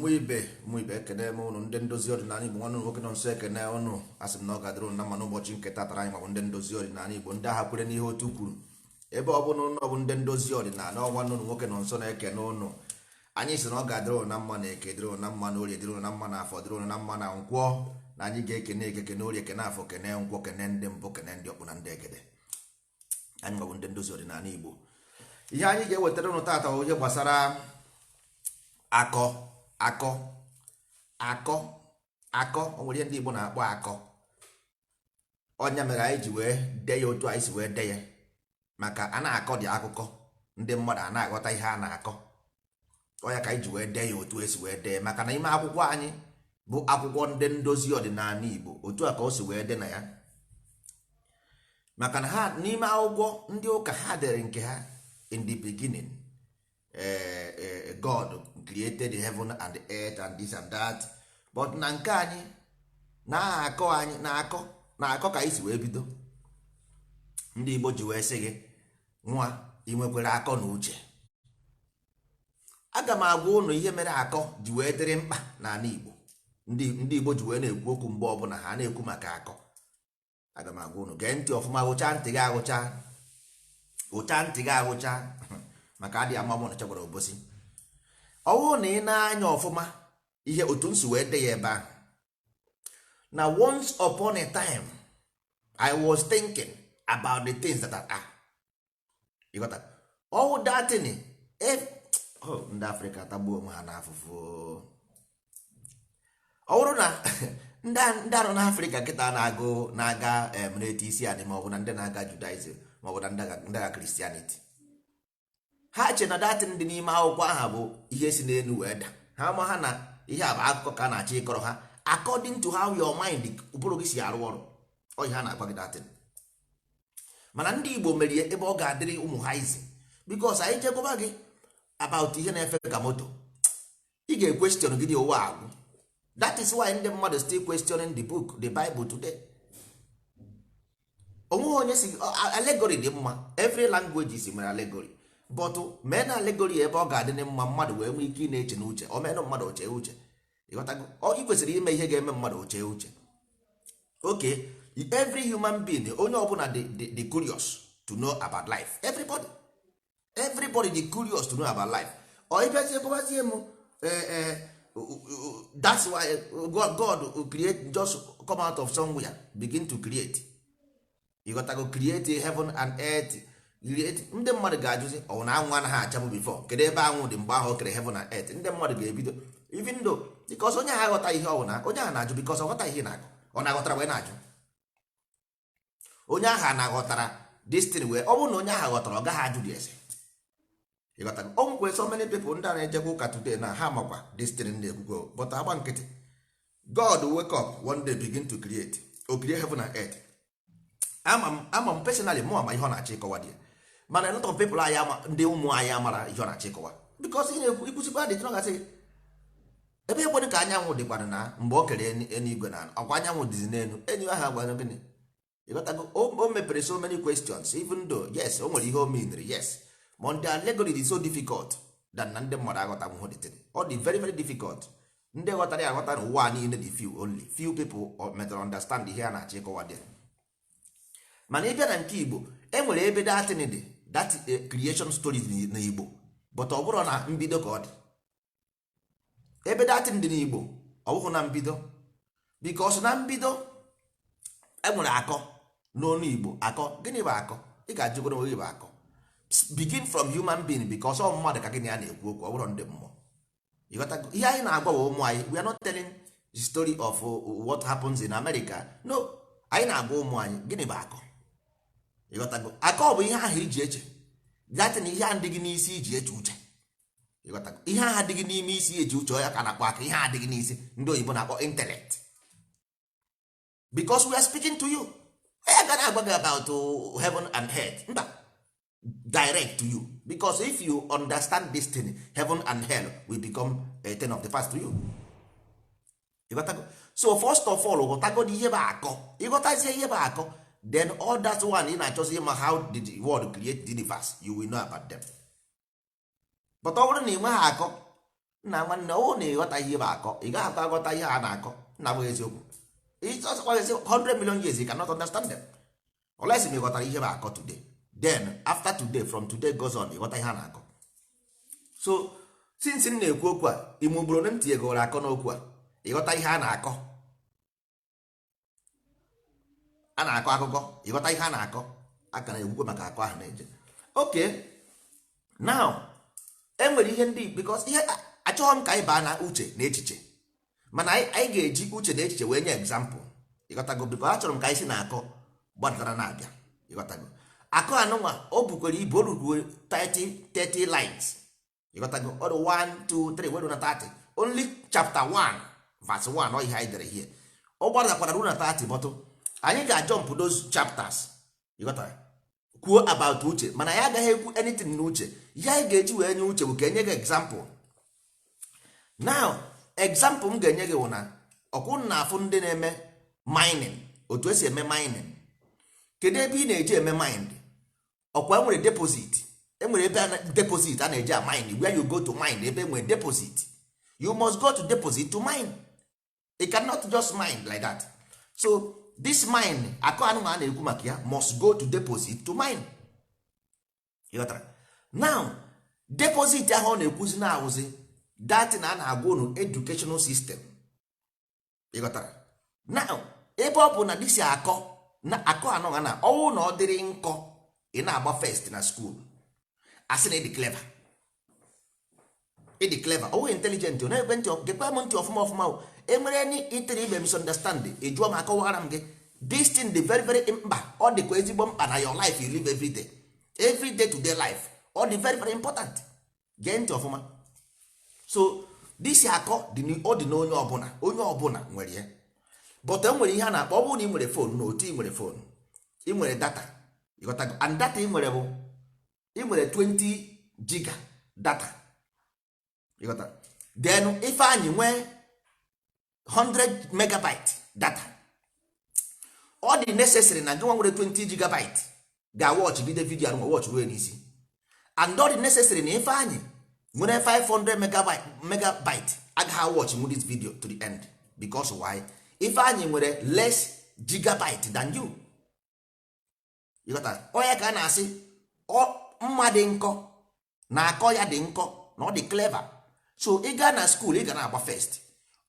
Ụmụ ibe, ụmụ ibe, ekene m ụnụ. Ndị ndozi ọdịnala Igbo, nwanne nwoke nọ nso, ekene ụnụ. Asị m na ọ ga-adịrị ụnụ na mma n'ụbọchị nke tatara. Anyị mabụ ndị ndozi ọdịnala Igbo, ndị agha kwere n'ihe otu kwuru. Ebe ọ bụla ụnụ bụ ndị ndozi ọdịnala, ọ nwanne ụnụ nwoke nọ nso na-ekene ụnụ. Anyị sị na ọ ga-adịrị ụnụ na mma na Eke, dịrị ụnụ na mma na Orie, dịrị ụnụ na mma na Afọ, dịrị ụnụ na mma na Nkwọ, na anyị ga-ekene Eke, kene Orie, kene Afọ, kene Nkwọ, kene ndị mbụ, kene ndị ọkpụ na ndị egede. Anyị nwabụ ndị ndozi ọdịnala Igbo. Ihe anyị ga-ewetara ụnụ tata bụ ihe gbasara akọ, akọ, akọ, akọ. O nwere ihe ndị Igbo na-akpọ akọ. Ọnya mere anyị ji wee dee ya otu anyị si wee dee ya, maka a na-akọ dị akụkọ, ndị mmadụ a na-aghọta ihe a na-akọ. Ọnya ka anyị ji wee dee ya otu esi wee dee, maka na ime akwụkwọ anyị bụ akwụkwọ ndị ndozi ọdịnala Igbo, otu a ka o si wee dị na ya. Maka na ha n'ime akwụkwọ ndị ụka, ha dere nke ha: "In the beginning, God created the heaven and the earth," and this and that. But na nke anyị na-akọ, anyị na-akọ, na-akọ ka anyị si wee bido. Ndị Igbo ji wee sị gị, nwa, ị nwekwara akọ na uche. Aga m agwa ụnụ ihe mere akọ ji wee dịrị mkpa n'ala Igbo. Ndị Igbo ji wee na-ekwu okwu mgbe ọbụla ha na-ekwu maka akọ. Aga m agwa ụnụ, gee ntị ọfụma, gụchaa ntị gị agụcha, gụchaa ntị gị agụcha, maka adịghị ama mụ na chekwara obosi. Ọwụ na ị na-anya ọfụma ihe otu nsi wee de ya ebe ahụ na "Once upon a time I was thinking about the things that are." You got that? All that thing, if, oh, ndị Afrịka tagbuo onwe ha n'afụfụ. Ọ bụrụ na ndị anọ n'Afrịka kịta na-agụ, na-aga na-ete isi anị, maọbụ na ndị na-aga Judaism, maọbụ na ndị agha Christianity, ha che na that thing dị n'ime akwụkwọ aha bụ ihe si n'elu wee da ha. Ma ha na ihe a bụ akụkọ ka a na-achọ ịkọrọ ha, according to how your mind, ụbụrụ gị si arụ ọrụ. Ọ ihe a na-agwa gị, that thing. Mana ndị Igbo merie ebe ọ ga-adịrị ụmụ ha izi, because anyị jekwaba gị about ihe na-efe ka moto, ị ga-equestion gị dị ụwa agwụ. That is why ndị mmadụ still questioning the book, the Bible, today. Onweghị onye si allegory dị mma. Every language is nwere allegory, but mee na allegory ebe ọ ga-adị mma, mmadụ wee nwee ike ị na-eche n'uche. O menụ mmadụ ochee uche. Ịghọtago? Ị kwesịrị ime ihe ga-eme mmadụ ochee uche. Okay, every human being, onye ọbụla dị curious to know about life. Everybody, everybody dị curious to know about life. Ọ ịbịazie gwabazie m, that's why God create, just come out of somewhere, begin to create. Ịghọtago? Create heaven and earth, create. Ndị mmadụ ga-ajụzi, ọ na anwụ anaghị achabụ before? Kedu ebe anwụ dị mgbe ahụ o kere heaven and earth? Ndị mmadụ ga-ebido, even though, because onye ahụ aghọta ihe ọ na onye ahụ na-ajụ, because ọ ghọta ihe na-agụ, ọ na-aghọtara wee na-ajụ. Onye ahụ na-aghọtara this thing wee ọ bụrụ na onye ahụ ghọtara, ọ gaghị ajụ dị ese. Ịghọtago? O nwekwe so many people, ndị a na-ejekwa ụka today, na ha makwa this thing na-ekwukwo, but agba nkịtị. God wake up one day, begin to create, o create heaven and earth. Ama m, ama m personally, mụ ama ihe ọ na-achọ ịkọwa dị ya. Mana a lot of people anyị ama, ndị ụmụ anyị amara ihe ọ na-achọ ịkọwa, because ị na-ekwu ikwusikwa dị ọ gasị ebe ekwedị ka anyanwụ dịkwana na mgbe o kere eluigwe na ọkwa anyanwụ dịzi n'elu enyi ahụ agwara gịnị. Ịghọtago? O mepere so many questions, even though, yes, o nwere ihe o meanri, yes, but the allegory is so difficult than na ndị mmadụ aghọtanwuho the thing. Ọ dị very, very difficult. Ndị ghọtara ya aghọta na ụwa niile dị few, only few people metara understand ihe a na-achọ ịkọwa dị. Mana ịbịa na nke Igbo, e nwere ebe that thing dị, that creation story dị n'Igbo, but ọ bụrụ na mbido ka ọ dị. Ebe that thing dị n'Igbo, ọ bụghị na mbido, because na mbido enwere akọ n'onu Igbo. Akọ, gịnị bụ akọ? Ị ga-ajụgoro onwe gị bụ akọ. Begin from human being, because ọ mmadụ ka gịnị a na-ekwu okwu, ọ bụrụ ndị mmụọ. Ịghọtago? Ihe anyị na-agwa bụ ụmụ anyị, we are not telling the story of what happens in America. No, anyị na-agwa ụmụ anyị gịnị bụ akọ. Ịghọtago? Akọ bụ ihe ahụ iji eche gatin, ihe ahụ dị gị n'isi iji eche uche. Ịghọtago? Ihe ahụ dị gị n'ime isi eji uche ya ka na-akpọ aka. Ihe ahụ dị gị n'isi, ndị oyibo na-akpọ intellect. Because we are speaking to you, anyị agaghị agwa gị about heaven and earth, mba, direct to you, because if you understand this thing, heaven and hell will become a thing of the past to you. Ịghọtago? So first of all, ghọtagodi ihe bụ akọ. Ịghọtazie ihe bụ akọ, then all that one ị na-achọzi ịma, how did the world create the universe, you will know about them. But ọ bụrụ na ị nweghị akọ Nna nwanne, ọwụ na ịghọta ihe bụ akọ, ị gaghị akọ aghọta ihe a na-akọ. Nna, bụ eziokwu. It's just 100 million years, you cannot understand them unless ị ghọtara ihe bụ akọ today. Then after today, from today goes on, ịghọta ihe a na-akọ. So since m na-ekwu okwu a, ime ugboro na m tinyegoro akọ n'okwu a, ịghọta ihe a na-akọ. A na-akọ akụkọ, ịghọta ihe a na-akọ. A ka na-ekwukwe maka akọ ahụ na-eje. Okay, now enwere ihe ndị, because ihe achọghị m ka anyị baa na uche na echiche, mana anyị ga-eji uche na echiche wee nye example, ịghọtago? Because achọrọ m ka anyị si na-akọ gbadara na-abịa, ịghọtago? Akọ anụnwa o bukwere ibu, o rukwere 30 30 lines, ịghọtago? Ọ dị 1 2 3 were na 30, only chapter 1 verse 1. Ọ ihe anyị dere here, ọ gbadakwara ruo na 30, but anyị ga-ajump those chapters, ịghọtara? Kwuo about uche, mana anyị agaghị ekwu anything n'uche. Ihe anyị ga-eji wee nye uche bụ ka enye gị example. Now, example m ga-enye gị bụ na ọkwụ na afụ ndị na-eme mining, otu esi eme mining. Kedu ebe ị na-eji eme mine? Ọkwa enwere deposit, enwere ebe deposit a na-eji a mine, where you go to mine. Ebe enwere deposit, you must go to deposit to mine. You cannot just mine like that. So this mine, akụ anụmanụ a na-ekwu maka ya, must go to deposit to mine. Ịghọtara? Now, deposit ahụ ọ na-ekwuzi na-awụzi datin a na-agwa unu, educational system, ịghọtara? Now, ebe ọ bụ na disi akọ na akọ anụghị na ọnwụ na ọ dịrị nkọ, ị na-agba first na school, asị na ịdị clever, ịdị clever, ọwụ intelligent. Ọ na-ekwe ntị, gekwe m ntị ọfụma ọfụma o. Enwere any itere ibe misunderstanding, ị jụọ m, akọwara m gị. This thing dị very very mkpa. Ọ dịkwa ezigbo mkpa na your life you live every day, every day to day life. Ọ dị very very important. Gee ntị ọfụma. So this akọ dị ọ dị n'onye ọbụla, onye ọbụla nwere ya. But e nwere ihe a na-akpọ, ọ bụrụ na ị nwere phone, na otu ị nwere phone, ị nwere data, ịghọtago? And data ị nwere bụ, ị nwere 20 giga data, ịghọta? Then Ifeanyị nwee 100 megabyte data. Ọ dị necessary na gịnwa nwere 20 gigabyte ga-watch bido video anụ, watch ruo n'isi. And ọ dị necessary na Ifeanyị nwere 500 megabyte agaghị watch nwu this video to the end. Because why? Ifeanyị nwere less gigabyte than you, ịghọta? Onye ka a na-asị mma dị nkọ na akọ ya dị nkọ, na ọ dị clever. So ị gaa na school, ị ga na-agba first.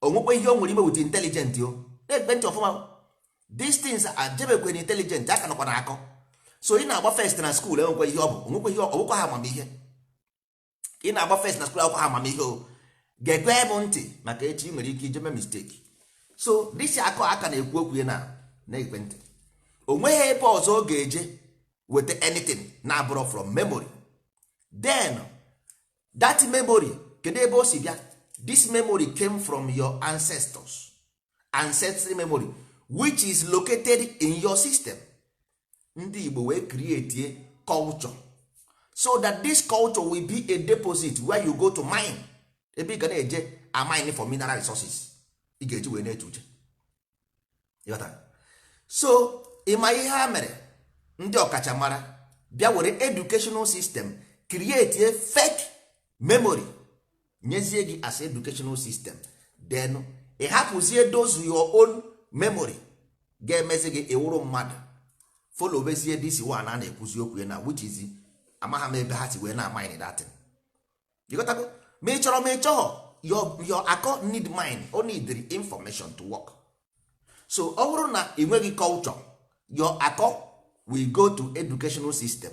O nwekwa ihe o nwere ime with intelligent o. Na-ekpe ntị ọfụma. These things ajebekwe na intelligent aka nọkwa na akọ. So ị na-agba first na school, enwekwa ihe ọ bụ, onwekwa ihe ọbụkwa ha amamihe. Ị na-agba first na school, akwụkwọ ha amamihe o. Ga-ekwe m ntị, maka echi ị nwere ike ijeme mistake. So this akọ aka na-ekwu okwu ya na na-ekwe ntị, o nweghị ebe ọzọ ọ ga-eje weta anything na-abụrọ from memory. Then that memory, kedu ebe o si bịa? This memory came from your ancestors, ancestral memory, which is located in your system. Ndị Igbo wee create culture so that this culture will be a deposit where you go to mine, ebe ị ga na-eje a mine for mineral resources ị ga-eji wee na-eche uche. Ịghọtara? So ịma ihe ha mere, ndị ọkachamara bịa were educational system create a fake memory, nyezie gị as educational system. Then ị hapụzie those your own memory ga-emezi gị ịwụrụ mmadụ, followbezie this one a na-ekwuzi okwu ya na, which is amagha m ebe ha si wee na mine that thing. Ịghọtago? Ma ị chọrọ ma ị chọghọ, your akọ need mine, o need the information to work. So ọ bụrụ na ị nweghị culture, your akọ will go to educational system,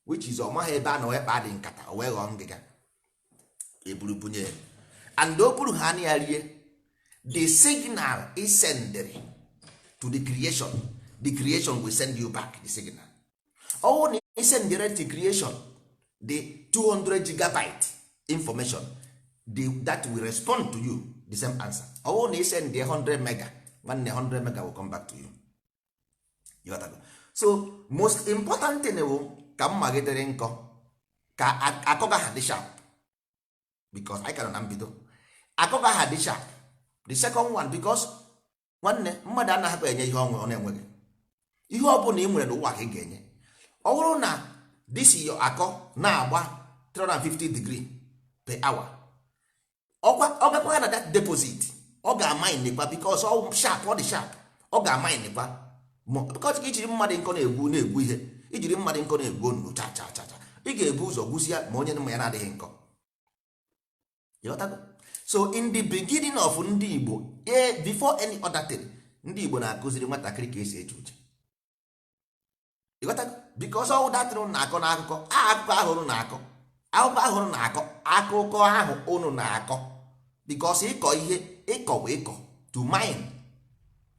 which is ọ maghị ebe a na wee kpaa dị nkata, o wee ghọọ ngịga eburu bunye ya. And o buru ha na ya rie, the signal is sending to the creation, the creation will send you back the signal. Ọ bụrụ na ị send the creation the 200 gigabyte information, that will respond to you the same answer. Ọ bụrụ na ị send the 100 mega, nwanne, 100 mega will come back to you. You got that? So most important thing bụ ka mma gị dịrị nkọ, ka akọ gị aha dị sharp, because anyị ka nọ na mbido. Akọ gị aha dị sharp. The second one, because nwanne, mmadụ anaghị enye ihe ọnwe ọ na-enweghị. Ihe ọ bụla ị nwere n'ụwa ka ị ga-enye. Ọ bụrụ na this your akọ na-agba 350 degree per hour. Ọkwa ọ gakwa na that deposit, ọ ga-amine kwa, because ọ sharp, ọ dị sharp, ọ ga-amine kwa, because ijiri mmadụ nkọ na-egwu na-egwu ihe, ijiri mmadụ nkọ na-egwu onunu cha cha cha cha, ị ga-ebu ụzọ gwụsịa ma onye mma ya na-adịghị nkọ. Ịghọtago? So in the beginning of ndị Igbo, before any other thing, ndị Igbo na-akụziri nwatakịrị ka esi eche uche. Ịghọtago? Because all that unu na-akọ n'akụkọ, akụkọ ahụ unu na-akọ, akụkọ ahụ unu na-akọ, akụkọ ahụ unu na-akọ, because ịkọ ihe, ịkọ bụ ịkọ, to mine,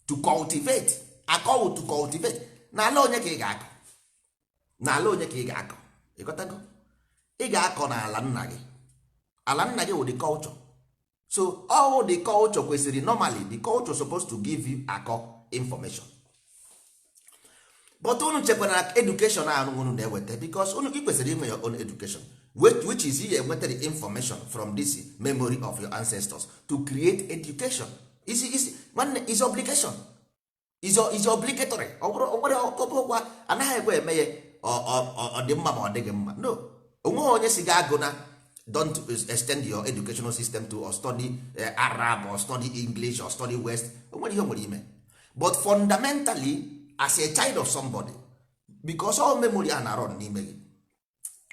to cultivate. Akọ wụ to cultivate. N'ala onye ka ị ga-akọ? N'ala onye ka ị ga-akọ? Ịghọtago? Ị ga-akọ n'ala nna gị. Ala nna gị wụ the culture. So all the culture kwesịrị, normally the culture supposed to give you akọ information, but unu chekwara na education ahụ unu na-eweta, because unu ị kwesịrị inwe your own education, which is you enweta the information from this memory of your ancestors to create education. Is nwanne, is obligation, is obligatory. Ọ bụrụ ọ bụrụkwa anaghị ekwe eme ya, ọ dị mma ma ọ dịghị mma. No, onweghị onye si ga-agụ na don't extend your educational system to or study Arab or study English or study West. O nwere ihe o nwere ime, but fundamentally, as a child of somebody, because all memory a na-run n'ime gị.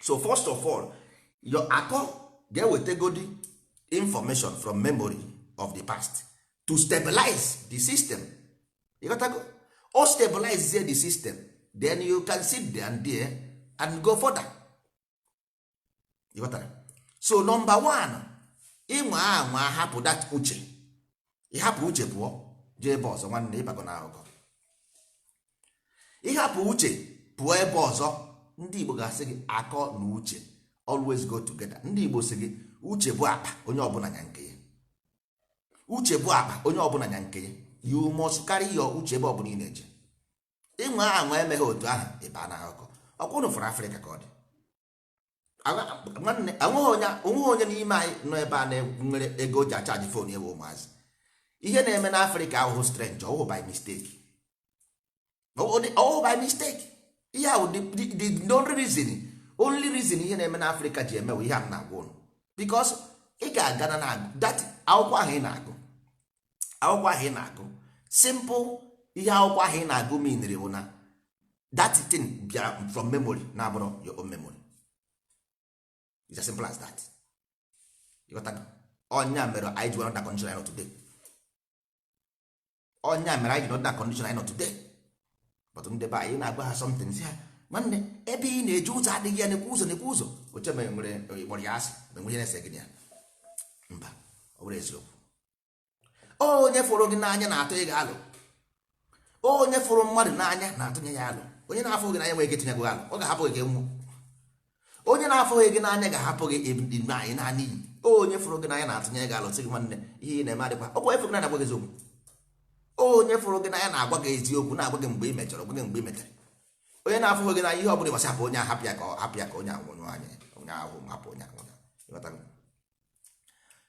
So first of all, your akọ ga-ewetegodi information from memory of the past to stabilize the system. You got to go or stabilize the system, then you can sit there and there and go further. You got that? So number one, ịnwa anwa hapụ that uche, ịhapụ uche pụọ jee ebe ọzọ, nwanne, ịbago na akụkọ. Ịhapụ uche pụọ ebe ọzọ, ndị Igbo ga-asị gị akọ na uche always go together. Ndị Igbo sị gị uche bụ akpa, onye ọbụla nya nke ya. Uche bụ akpa, onye ọbụla nya nke ya. You must carry your uche ebe ọbụla ị na-eje. Ịnwa anwa emeghe otu ahụ, ịba na akụkọ. Ọkwa unu fụrụ Afrịka ka ọ dị. Nwanne, onweghị onye n'ime anyị nọ ebe a na-nwere ego ji acharge phone ewe ụmụazị. Ihe na-eme n'Afrịka ahụhụ strange, ọwụ by mistake, ọwụ by mistake. Ihe ahụ the only reason, only reason ihe na-eme n'Afrịka ji eme bụ ihe a m na-agwa ụnụ, because ị ga-aga na na-agụ that akwụkwọ ahụ ị na-agụ, akwụkwọ ahụ ị na-agụ, simple ihe akwụkwọ ahụ ị na-agụ meanri bụ na that thing bịara from memory, na-abụrụ your own memory. It's as simple as that. Ịghọtago? Ọnya mere anyị ji nọ condition anyị nọ today. Ọnya mere anyị ji nọ na condition anyị nọ today. But ndị be anyị na-agwa ha something, si ha, nwanne, ebe ị na-eje, ụzọ adịghị ya, nekwa ụzọ, nekwa ụzọ. Oche mere nwere kpọrọ ya asị ma enwe ihe na-ese gị ya. Mba, ọ bụrụ eziokwu, onye fụrụ gị n'anya na-atụ ị ga-alụ. Onye fụrụ mmadụ n'anya na-atụnye ya alụ. Onye na-afụ gị n'anya nwere ike itinye gị alụ, ọ ga-ahapụ gị ka nwụọ. Onye na-afụghị gị n'anya ga-ahapụ gị anyị naanị iyi. Onye fụrụ gị n'anya na-atụnye gị alụ, sị gị, nwanne, ihe ị na-eme adịkwa. Ọkwa onye fụrụ gị n'anya na-agwa gị eziokwu. Onye fụrụ gị n'anya na-agwa gị eziokwu, na-agwa gị mgbe ị mejọrọ, gwa gị mgbe ị metere. Onye na-afụghị gị n'anya, ihe ọ bụla ịgbasị, hapụ onye ahụ, hapụ ya ka ọ hapụ ya ka onye ahụ nwụnyụ anya, onye ahụ hapụ onye ahụ. Ịghọtago?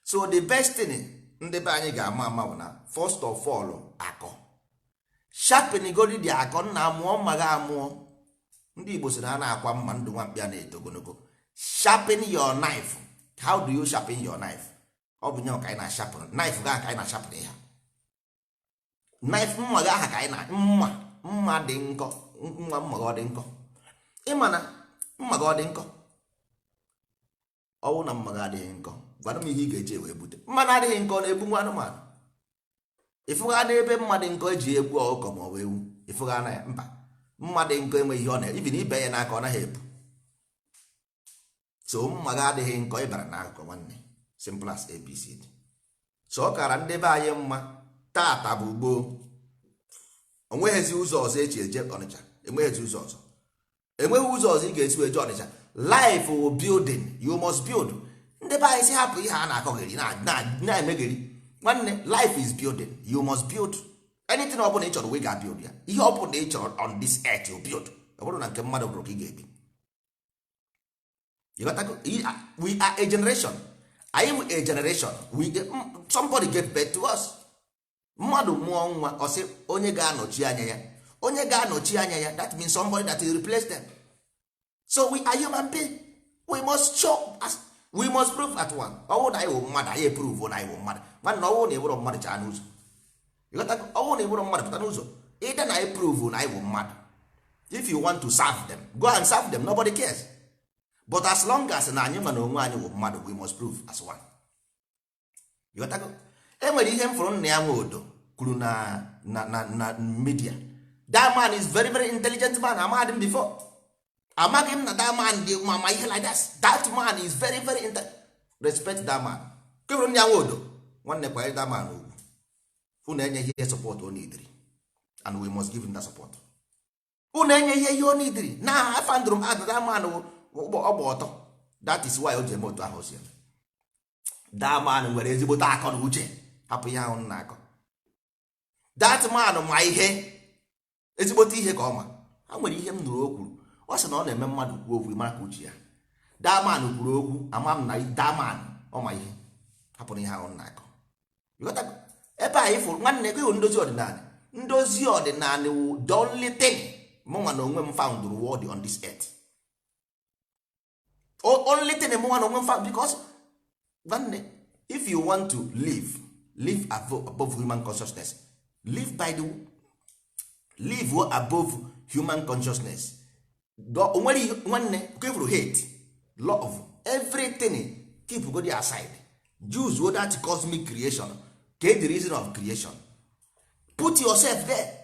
So the best thing ndị be anyị ga-ama ama bụ na first of all, akọ, sharpen godi dị akọ nna, amụọ mma gị amụọ. Ndị Igbo sị na a na-akwa mma ndụ nwamkpi a na-eto ogologo. Sharpen your knife. How do you sharpen your knife? Ọ bụ nye ka anyị na-sharpen knife gị, ka anyị na-sharpen ya knife, mma gị aha ka anyị na mma, mma dị nkọ, mma, mma gị ọ dị nkọ? Ịma na mma gị ọ dị nkọ? Ọwụ na mma gị adịghị nkọ, gwana m ihe ị ga-eji wee bute. Mma na-adịghị nkọ na-egbu nwa anụmanụ. Ịfụgha n'ebe mma dị nkọ eji egbu ọkụkọ ma ọ bụ ewu? Ịfụgha na ya? Mba, mma dị nkọ enweghị ihe ọ na ibi na ibe ya n'aka, ọ naghị ebu. So mma gị adịghị nkọ, ịbara n'akụkọ, nwanne. Simple as ABCD. So ọ kara ndị be anyị mma tata bụ gboo. Onweghịzi ụzọ ọzọ eji eje Ọnịcha, enweghịzi ụzọ ọzọ, enweghị ụzọ ọzọ ị ga-esi eje Ọnịcha. Life will building, you must build. Ndị be anyị si hapụ ihe a na-akọgheri na-emegheri. Nwanne, life is building, you must build. Anything ọ bụla ị chọrọ, we ga build ya. Ihe ọ bụla ị chọrọ on this earth, you build. Ọ bụrụ na nke mmadụ bụrụ ka ị ga-ebi. You got to go. We are a generation, anyị bụ a generation. We, somebody gave birth to us. Mmadụ mụọ nwa, ọ sị onye ga-anọchi anya ya, onye ga-anọchi anya ya. That means somebody that will replace them. So we are human being, we must show as We must prove at one. Ọwụ na anyị wụ mmadụ, anyị eprove na anyị wụ mmadụ. Nwanne, ọwụ na ịbụrụ mmadụ, chaa n'ụzọ. Ịghọtago? Ọwụ na ịbụrụ mmadụ, pụta n'ụzọ. Ịda na anyị prove na anyị wụ mmadụ. If you want to serve them, go and serve them. Nobody cares. But as long as na anyị nwa na onwe anyị wụ mmadụ, we must prove as one. Ịghọtago? E nwere ihe m fụrụ nna ya nwe odo kwuru na media. That man is very, very intelligent man. Amaghị m before, amaghị m na that man dị ma ihe like that. That man is very, very intelligent. Respect that man. Kefụrụ nna ya nwe odo, nwanne, kwanyere that man ugwu. Unu enyeghị ihe support o nidiri, and we must give him that support. Unu enyeghị ihe o nidiri na afa ndụrụ m adụ. That man ọgba ọtọ. That is why o ji eme otu ahụ o si eme. That man nwere ezigbote akọ na uche. Hapụ ihe ahụ na-akọ. That man ma ihe, ezigbote ihe ka ọ ma. Ha nwere ihe m nụrụ o kwuru. Ọ sị na ọ na-eme mmadụ kwuo okwu, mara ka uche ya. That man kwuru okwu, ama m na that man ọ ma ihe. Hapụrụ ihe ahụ na-akọ. Ịghọtago? Ebe anyị fụrụ, nwanne gị, ndozi ọdịnala. Ndozi ọdịnala wụ the only thing mụnwa na onwe m found reward on this earth. Only thing mụnwa na onwe m found, because nwanne, if you want to live, live above human consciousness. Live by the live above human consciousness. O nwere ihe, nwanne, kwefuru hate, love, everything, keep go there aside. Use that cosmic creation. Get the reason of creation. Put yourself there.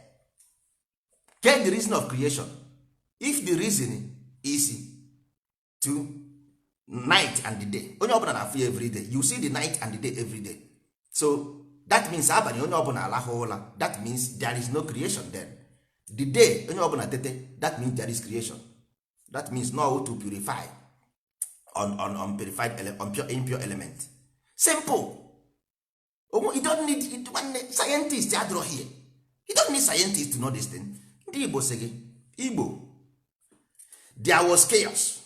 Get the reason of creation. If the reason is to night and the day, onye ọbụla na-afụ ya every day. You see the night and the day every day. So that means abalị, onye ọbụla alahụ ụla. That means there is no creation. Then the day, onye ọbụla tete. That means there is creation. That means no to purify on unpurified on pure, impure element. Simple. You don't need nwanne, scientist adịrọ here. You don't need scientist to know this thing. Ndị Igbo sị gị, Igbo, there was chaos.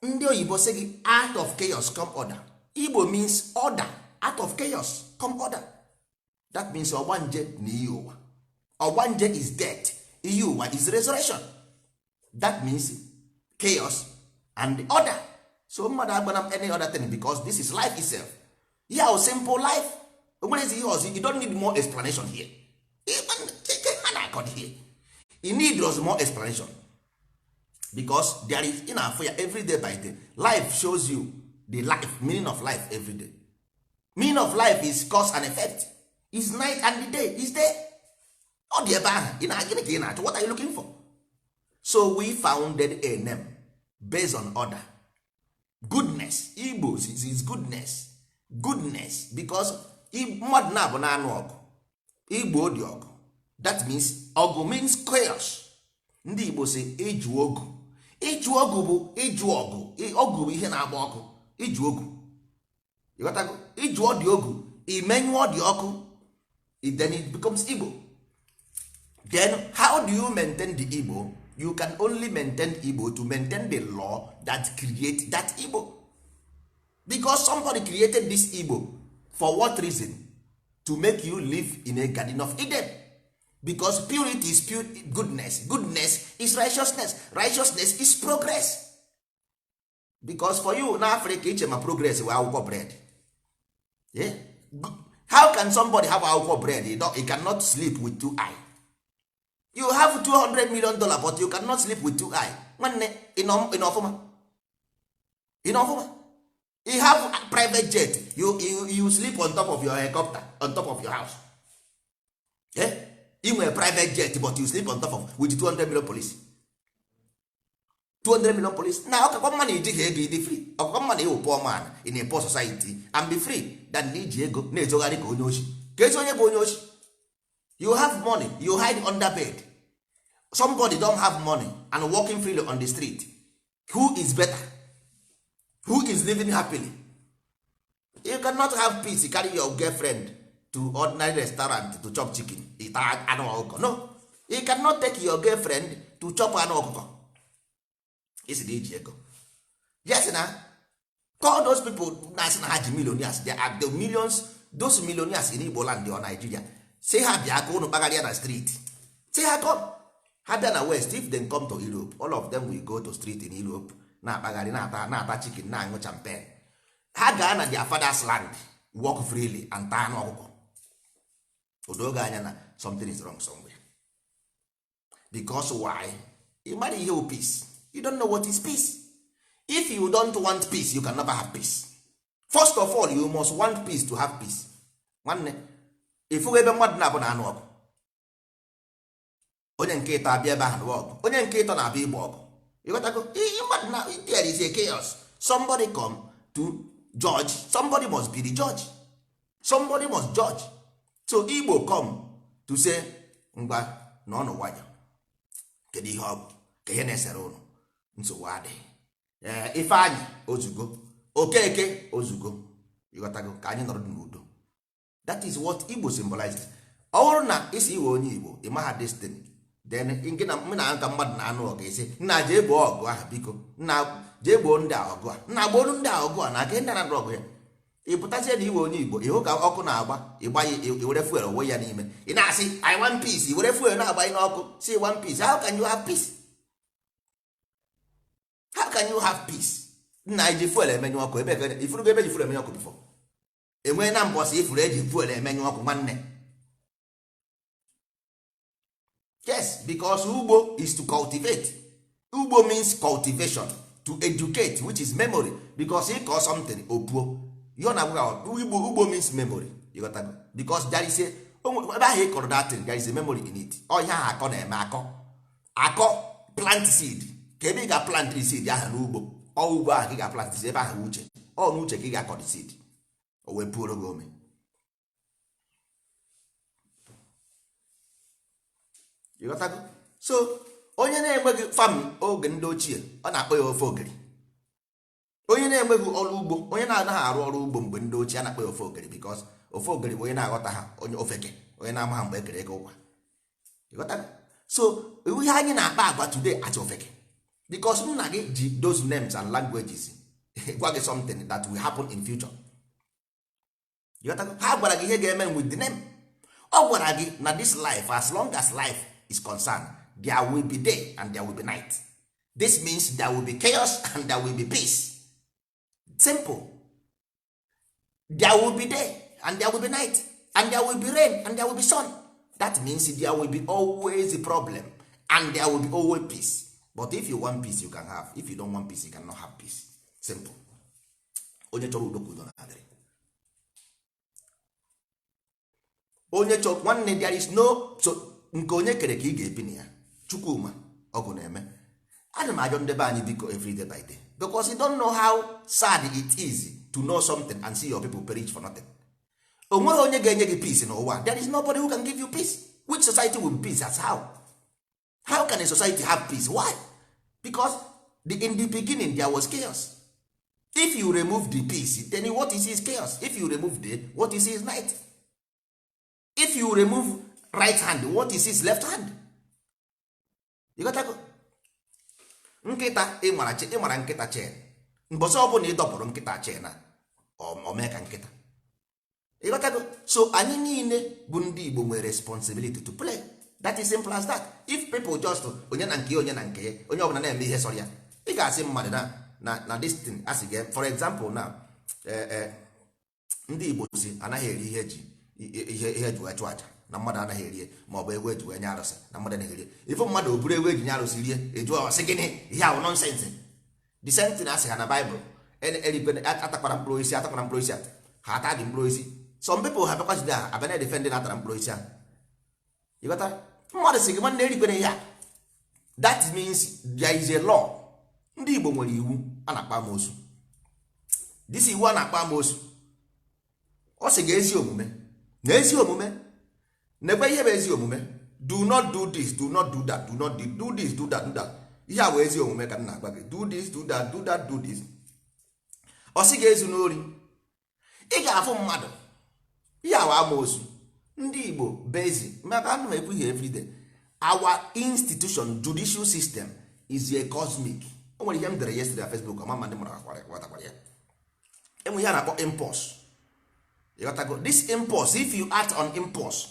Ndị oyibo sị gị, out of chaos come order. Igbo means order. Out of chaos come order. That means ọgbanje na iyi ụwa. Ọgbanje is death, iyi ụwa is resurrection. That means chaos and the order. So mmadụ agbana m any other thing, because this is life itself. Yeah, simple life. Onwerezi ihe ọzọ. You don't need more explanation here. Ha na-akọ here, you need us more explanation, because there is ị na-afụ ya every day by day. Life shows you the life, meaning of life every day. Meaning of life is cause and effect, is night and the day is day. Ọ dị ebe ahụ. Ị na gịnị ka ị na-achọ? What are you looking for? So we founded a name based on order, goodness. Igbo is goodness, goodness, because mmadụ na-abụ na-anụ ọgụ. Igbo dị ọgụ. That means ọgụ means chaos. Ndị Igbo si ịjụ ogu. Ịjụ ọgụ bụ ịjụ ọgụ. Ọgụ bụ ihe na-agba ọkụ. Ịjụ ogu, ịghọtago? Ịjụ ọ dị ogu, imenyụọ dị ọkụ, then it becomes Igbo. Then how do you maintain the Igbo? You can only maintain Igbo to maintain the law that create that Igbo, because somebody created this Igbo. For what reason? To make you live in a Garden of Eden, because purity is pure goodness. Goodness is righteousness. Righteousness is progress. Because for you na Africa, iche ma progress wee akwụkwọ bread. Yeah? How can somebody have akwụkwọ bread? He cannot sleep with two eye. You have $200 million, but you cannot sleep with two eye. Nwanne, ị nọ ọfụma? Ị nọ ọfụma? You have a private jet. You sleep on top of your helicopter, on top of your house. Eh? Ị nwere private jet, but you sleep on top of with 200 million police, 200 million police. Na ọkakwa mma na ijighị ego, ịdị free. Ọkakwa mma na ịwụ poor man in a poor society and be free than na iji ego na-ezogharị ka onye ochi. Ka ezi onye bụ onye ochi. You have money, you hide under bed. Somebody don't have money and walking freely on the street. Who is better? Who is living happily? You cannot have peace. Carry your girlfriend to ordinary restaurant to chop chicken, ịta anụ ọkụkọ. No, you cannot take your girlfriend to chop anụ ọkụkọ. Isi na iji ego. Yes, na call those people na-asị na ha ji millionaires. They are the millions. Those millionaires in Igbo land or Nigeria, say ha bịa ka unu kpagharịa na street. Say ha come, ha bịa na West. If them come to Europe, all of them will go to street in Europe, na-akpagharị, na-ata chicken, na-aṅụ champagne. Ha gaa na their father's land, walk freely and taa anụ ọkụkọ. Odoge anya na something is wrong somewhere. Because why? Ị mara ihe wụ peace. You don't know what is peace. If you don't want peace, you can never have peace. First of all, you must want peace to have peace. Nwanne, ịfụgo ebe mmadụ na-abụ na anụ ọgụ, onye nke ịtọ abịa ebe ahụ nụwa ọgụ, onye nke ịtọ na-abịa ịgba ọgụ. Ịghọtago? Ihe mmadụ na there is a chaos. Somebody come to judge. Somebody must be the judge. Somebody must judge. So Igbo come to say, ngwa, na ọnụ nwayọ, kedu ihe ọ bụ ka ihe na-esere ụnụ? Nsogbu adịghị. Ee, Ifeanyị ozugo, Okeke ozugo. Ịghọtago? Ka anyị nọrọ n'udo. That is what Igbo symbolizes. Ọ bụrụ na isi iwe onye Igbo, ị maha destiny, then gị na m na nka mmadụ na-anụ ọgụ, esi nna, jee gboo ọgụ ahụ, biko nna, jee gboo ndị a ọgụ a, nna, gboo ndị a ọgụ a, na aka ndị na-anụ ọgụ ya. Ị pụtazie na iwe onye Igbo, ịhụ ka ọkụ na-agba, ịgba ya, i were fuel onwe ya n'ime, ị na-asị, "I want peace." I were fuel na-agba n'ọkụ, si want peace. How can you have peace? How can you have peace? Nna, iji fuel emenyu ọkụ, ebe ka ifurugo ebe eji fuel emenyu ọkụ before? Enwee na mbọsị ifuru eji fuel emenyu ọkụ, nwanne? Yes, because ugbo is to cultivate. Ugbo means cultivation, to educate, which is memory, because ịkọ something, opuo ihe ọ na-agwa ugbo. Ugbo means memory. You got that? Because there is a ebe ahụ ị kọrọ that thing, there is a memory in it. Ọ ihe ahụ akọ na-eme, akọ akọ, plant seed, ka ebe ị ga plant the seed ahụ n'ugbo, ọ ugbo ahụ ka ị ga plant seed ebe ahụ, uche ọ n'uche ka ị ga-akọ the seed, o wee puoro gị ome. Ịghọtago? So onye na-enweghị farm oge ndị ochie, ọ na-akpọ ya ofe ogiri. Onye na-enweghị ọrụ ugbo, onye na-anaghị arụ ọrụ ugbo mgbe ndị ochie, a na-akpọ ya ofe ogiri, because ofe ogiri bụ onye na-aghọta ha, onye ofeke, onye na-ama ha mgbe e kere ego ụkwa. Ịghọtago? So ihe anyị na-akpa agwa today as ofeke, because nna gị ji those names and languages gwa gị something that will happen in future. Ịghọtago? Ha gwara gị ihe ga-eme with the name. Ọ gwara gị na this life, as long as life is concerned, there will be day and there will be night. This means there will be chaos and there will be peace. Simple. There will be day and there will be night, and there will be rain and there will be sun. That means there will be always a problem and there will be always peace. But if you want peace, you can have. If you don't want peace, you cannot have peace. Simple. Onye chọrọ udo ka udo na-adịrị. Onye chọrọ, nwanne, there is no so nke onye kere ka ị ga-ebi na ya. Chukwuma ọgụ na-eme. Ana m ajọ ndị be anyị, biko, every day by day, because you don't know how sad it is to know something and see your people perish for nothing. O nweghị onye ga-enye gị peace n'ụwa. There is nobody who can give you peace. Which society will be peace as How can a society have peace? Why? Because in the beginning there was chaos. If you remove the peace, then what is is chaos. If you remove the what is is night. If you remove right hand, what is his left hand? You got to go. Nkịta ịmara ịmara nkịta chen, mbọsị ọbụla ị dọpụrụ nkịta chen a, ọ mee ka nkịta. Ịghọtago? So anyị niile bụ ndị Igbo nwere responsibility to play. That is simple as that. If people just onye na nke ya, onye na nke ya, onye ọbụla na-eme ihe sọrọ ya, ị ga-asị mmadụ na this thing asị gị, for example na ndị Igbo si anaghị eri ihe ji ihe eji wee chụ aja, na mmadụ anaghị erie, ma ọ bụ ewu eji wee nye arụsị, na mmadụ anaghị erie. Ife mmadụ o buru ewu eji nye arụsị rie, eju ọsị gịnị? Ihe ahụ nonsense. The same thing asị ha na Baịbụl, erikwe, atakwara mkpụrụ osisi, atakwara mkpụrụ osisi a, ha ata dị mkpụrụ osisi. Some people ha bịakwa jide ha abịa na-edefend na atara mkpụrụ osisi ahụ. Ịghọtara? Mmadụ sị gị, nwanne, erikwere ihe a, that means there is a law. Ndị Igbo nwere iwu a na-akpọ amoosu. This iwu a na-akpọ amoosu, ọ sị gị ezi omume na ezi omume nekwe ihe bụ ezi omume. Do not do this, do not do that, do not do this, do that, do that. Ihe a bụ ezi omume ka m na-agwa gị. Do this, do that, do that, do this. Ọ sị gị ezu n'ori. Ị ga-afụ mmadụ, ihe awa amoosu. Ndị Igbo bezi maka anụ m ekwu ihe everyday. Our institution, judicial system, is a cosmic. O nwere ihe m dere yesterday na Facebook, ọma ma ndị mara ghọtakwara ya. Enwe ihe a na-akpọ impulse. Ịghọtago? This impulse, if you act on impulse,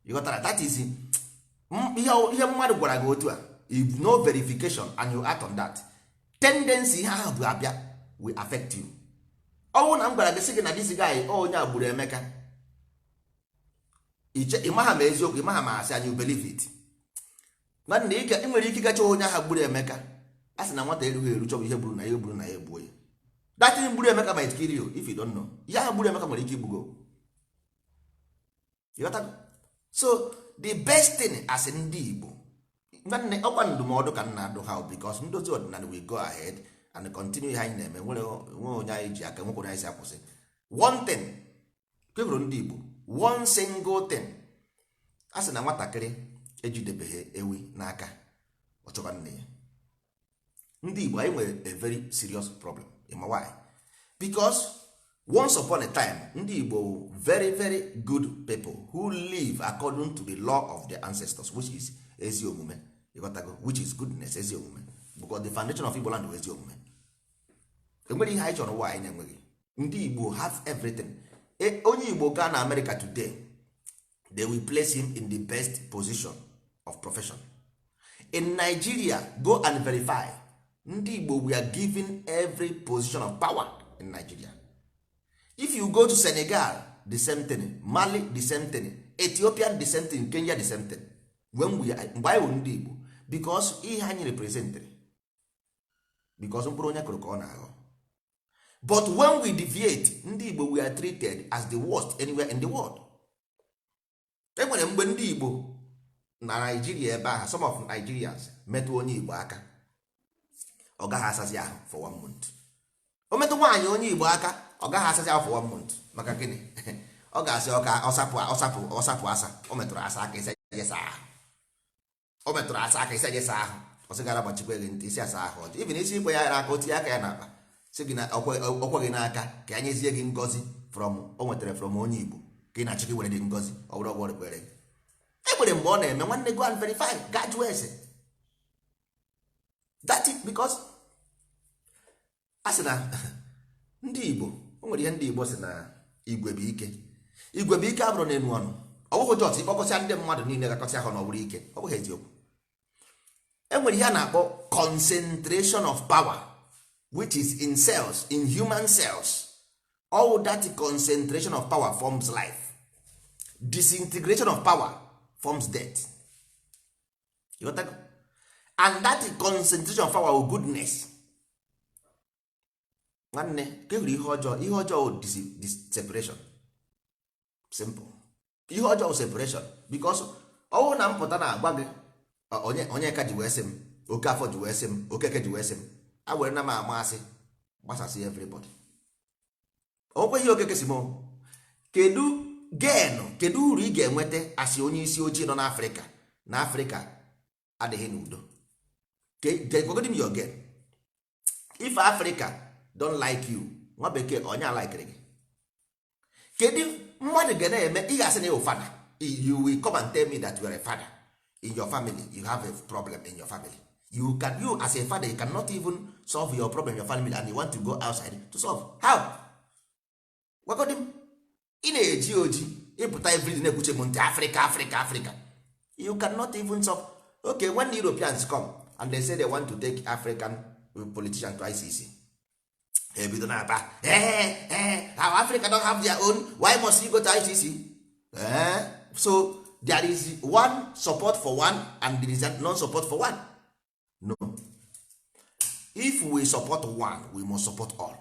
ịghọtara, that is ihe mmadụ gwara gị otu a, if no verification and you act on that tendency, ihe ahụ bụ abịa will affect you. Ọ bụrụ na m gwara gị sị gị na this guy, onye a gburu Emeka, ịmaha ma eziokwu, ịmaha ma asị, anyị believe it. Nwanne, ị nwere ike ịgacha onye ahụ gburu Emeka. A sị na nwata erughị eru chọbụ ihe gburu na ihe gburu na ya egbuo ya. That thing gburu Emeka might kill you if you don't know. Ihe ahụ gburu Emeka nwere ike igbugo. You got? So the best thing as ndị Igbo, nwanne, ọkwa ndụmọdụ ka m na-adụ ha, because ndozi ọdịnala, we go ahead and continue ihe anyị na-eme. Nwere nwe onye anyị ji aka, nwekwe onye anyị si akwụsị. One thing kwebụrụ ndị Igbo, one single thing, a sị na nwatakịrị ejidebeghị ewi n'aka, ọ chọba nne ya. Ndị Igbo anyị nwere a very serious problem. Ịma why? Because once upon a time, ndị Igbo were very very good people who live according to the law of their ancestors, which is ezi omume. Ịghọtago? Which is goodness, ezi omume, because the foundation of Igbo land bụ ezi omume. Enwere ihe anyị chọrọ ụwa anyị na-enweghị. Ndị Igbo have everything. Onye Igbo gaa na America today, they will place him in the best position of profession in Nigeria. Go and verify. Ndị Igbo, we are given every position of power in Nigeria. If you go to Senegal, the same thing. Mali, the same thing. Ethiopian, the same thing. Kenya, the same thing. When we, mgbe anyị wụ ndị Igbo, because ihe anyị representịrị, because mkpụrụ onye kụrụ ka ọ na-aghọ. But when we deviate, ndị Igbo, we are treated as the worst anywhere in the world. E nwere mgbe ndị Igbo na Nigeria ebe ahụ, some of Nigerians metụ onye Igbo aka, ọ gaghị asazi ahụ for one month. O metụ nwaanyị onye Igbo aka, ọ gaghị asazi ahụ for one month. Maka gịnị? Ọ ga-asị ọka ọsapụ ọsapụ ọsapụ asa. O metụrụ asa aka, isi ejesa ahụ. O metụrụ asa aka, isi ejesa ahụ. Ọ sị gara gbachikwa gị ntị, isi asa ahụ ọjọọ. Ibin isi ikwe ya aka, o tinye aka ya n'akpa, sị gị na ọkwe gị n'aka ka ya nyezie gị ngọzi from o nwetara from onye Igbo, ka ị na-achọ ka i were dị ngọzi. Ọ bụrụ ọgwụ kwere gị. E nwere mgbe ọ na-eme. Nwanne, go and verify, gaa jụọ ese that is because a sị na ndị Igbo, o nwere ihe ndị Igbo sị na igwe bụ ike. Igwe bụ ike abụrụ n'elu ọnụ. Ọ bụghị just ịkpọkọsịa ndị mmadụ niile gakọsịa ha na ọ bụrụ ike. Ọ bụghị eziokwu. E nwere ihe a na-akpọ concentration of power, which is in cells, in human cells. All that concentration of power forms life. Disintegration of power forms death. You got that? And that concentration of power with goodness, nwanne, ka e nwere ihe ọjọọ. Ihe ọjọọ separation. Simple. Ihe ọjọọ separation, because ọwụ na mpụta na-agwa gị, onye onye ka ji wee sị m, oke afọ ji wee sị m, okeke ji wee sị m, a were na m amasị gbasasị everybody. Okwe ihe okeke si m, kedu gen, kedu uru ị ga-enweta asị onye isi ojii nọ n'Afrịka na Afrịka adịghị n'udo? Gwagodi m your gain. If Africa don't like you, nwa bekee onye alikere gị, kedu mmadụ ga na-eme? Ị ga-asị na ịwụ father. You will come and tell me that you are a father in your family. You have a problem in your family. You can, you as a father, you cannot even solve your problem in your family, and you want to go outside to solve. How? Gwagodi m. Ị na-eji oji ịpụta everyday na-ekwuche m ntị, Africa, Africa, Africa. You cannot even solve. Okay, when the Europeans come and they say they want to take African politician to ICC, ha ebido na-aba, "Eh, eh, how Africa don't have their own? Why must you go to ICC?" Eh? So there is one support for one and there is non support for one. No, if we support one, we must support all.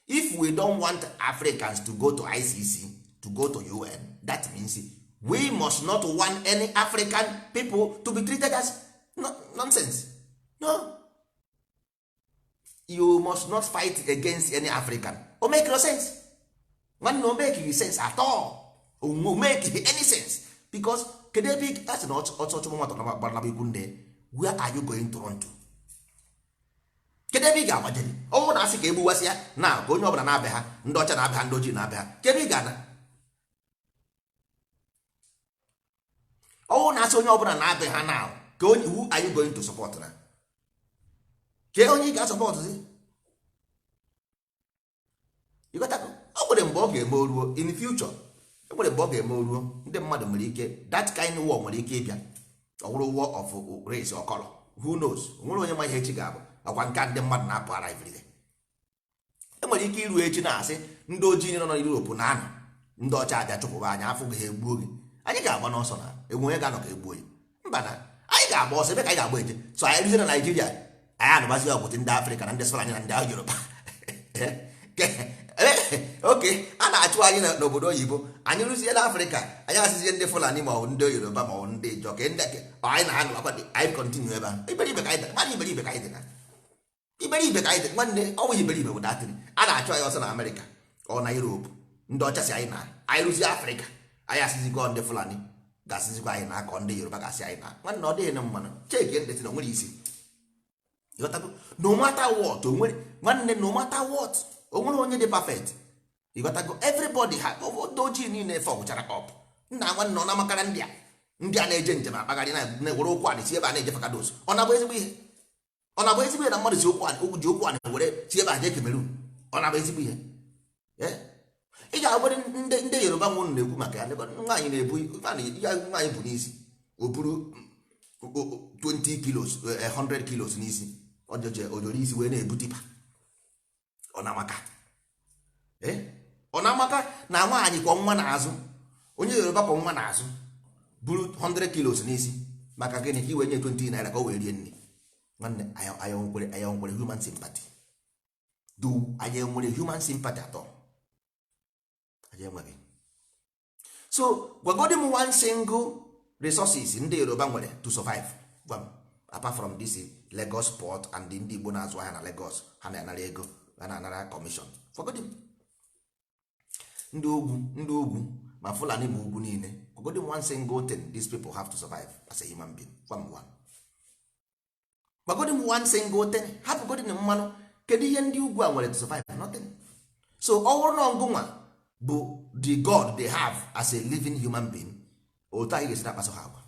If we don't want Africans to go to ICC, to go to UN, that means we must not want any African people to be treated as no, nonsense. No, you must not fight against any African. O make no sense, nwanne. O make sense at all? O make any sense? Because kedu ebe a sị na ọchọ ọchọ nwata gbaranaba ikwu nne? Where are you going to run to? Kedu ebe ị ga-agbajeri? Ọnwụ na asị ka egbuwasị ya na ka onye ọbụla na-abịa ha, ndị ọcha na-abịa ha, ndị ojii na-abịa ha, kedu ebe ị ga-ana? Ọnwụ na asị onye ọbụla na-abịa ha na ka onye, who are you going to support na ke onye ị ga-asọpọt zi? Ịghọtago? O nwere mgbe ọ ga-eme oruo in future. E nwere mgbe ọ ga-eme oruo, ndị mmadụ nwere ike, that kind war nwere ike ịbịa. Ọ bụrụ war of race or color, who knows? O nwere onye ma ihe echi ga-abụ. Ọkwa nke a ndị mmadụ na-apụ ara everyday. E nwere nwere ike iru echi na-asị ndị ojii nọ na Europe na anọ, ndị ọcha abịa chụpụba anyị, afọ gị, ha egbuo gị. Anyị ga-agba n'ọsọ na enwe onye ga-anọ ka egbuo ya? Mba, na anyị ga-agba ọsọ. Ebe ka anyị ga-agba eje? So anyị ruzie na Naijiria, anyị anụbazi ọgwụtị ndị Afrịka na ndị Fulani na ndị Yoruba. Oke a na-achụ anyị n'obodo oyibo, anyị rụzie n'Afrịka, anyị asịzie ndị Fulani ma ọ bụ ndị Yoruba ma ọ bụ ndị Ijọ ka ndị anyị na-anụ akwa. Anyị continue ebe ahụ. Iberibe ka anyị dị, mmadụ, iberibe ka anyị dị na iberibe ka anyị dị. Nwanne, ọ bụ iberibe bụ datịrị. A na-achụ anyị ọsọ na Amerịka, ọ na Europe, ndị ọcha si anyị na anyị rụzie Afrịka, anyị asịzikọ ndị Fulani ga-asịzikwa anyị na akọ, ndị Yoruba ga-asị anyị na. Nwanne, ọ dịghị na mmanụ. Cheki ndị si na onwere isi. Ịghọtago? No matter what, onwere, nwanne, no matter what, onwere onye dị perfect. Ịghọtago? Everybody ha, ndị ojii niile fọgụchara up. Nna, nwanne, ọ na-amakara ndị a, ndị a na-eje njem akpagharị na-ewere ụkwụ anị si ebe a na-eje Fakados. Ọ na-abụ ezigbo ihe? Ọ na-abụ ezigbo ihe na mmadụ si ụkwụ anị, ji ụkwụ anị were si ebe a jee Cameroon? Ọ na-abụ ezigbo ihe? Ị ga-agbere ndị Yoruba nwụrụ na-ekwu maka ya. Nwaanyị na-ebu ya, nwaanyị bụ n'isi, o buru 20 kilos, 100 kilos n'isi, ojoje ojoro isi wee na-ebu tipper. Ọ na-amaka, ọ na-amaka na nwaanyị kwọ nwa n'azụ, onye Yoruba kwọ nwa n'azụ, buru 100 kilos n'isi. Maka gịnị? Ka i wee nye 20 naira ka o wee rie nri. Nwanne, anyị nwere human sympathy? Do anyị nwere human sympathy atọ? Anyị enweghị. So gwagodi m one single resources ndị Yoruba nwere to survive. Gwa m, apart from this Lagos port and ndị Igbo na-azụ ahịa na Lagos, ha na-anara ego, ha na-anara commission. Gwagodi m ndị ugwu, ndị ugwu ma Fulani ma ugwu niile, gwagodi m one single thing these people have to survive as a human being. Gwa m one, gwagodi m one single thing. Hapụgodi na mmanụ. Kedu ihe ndị ugwu a nwere to survive? Nothing. So ọ bụrụ na ọngụnwa bụ the god they have as a living human being, otu anyị ga-esi na-akpaso ha agwa.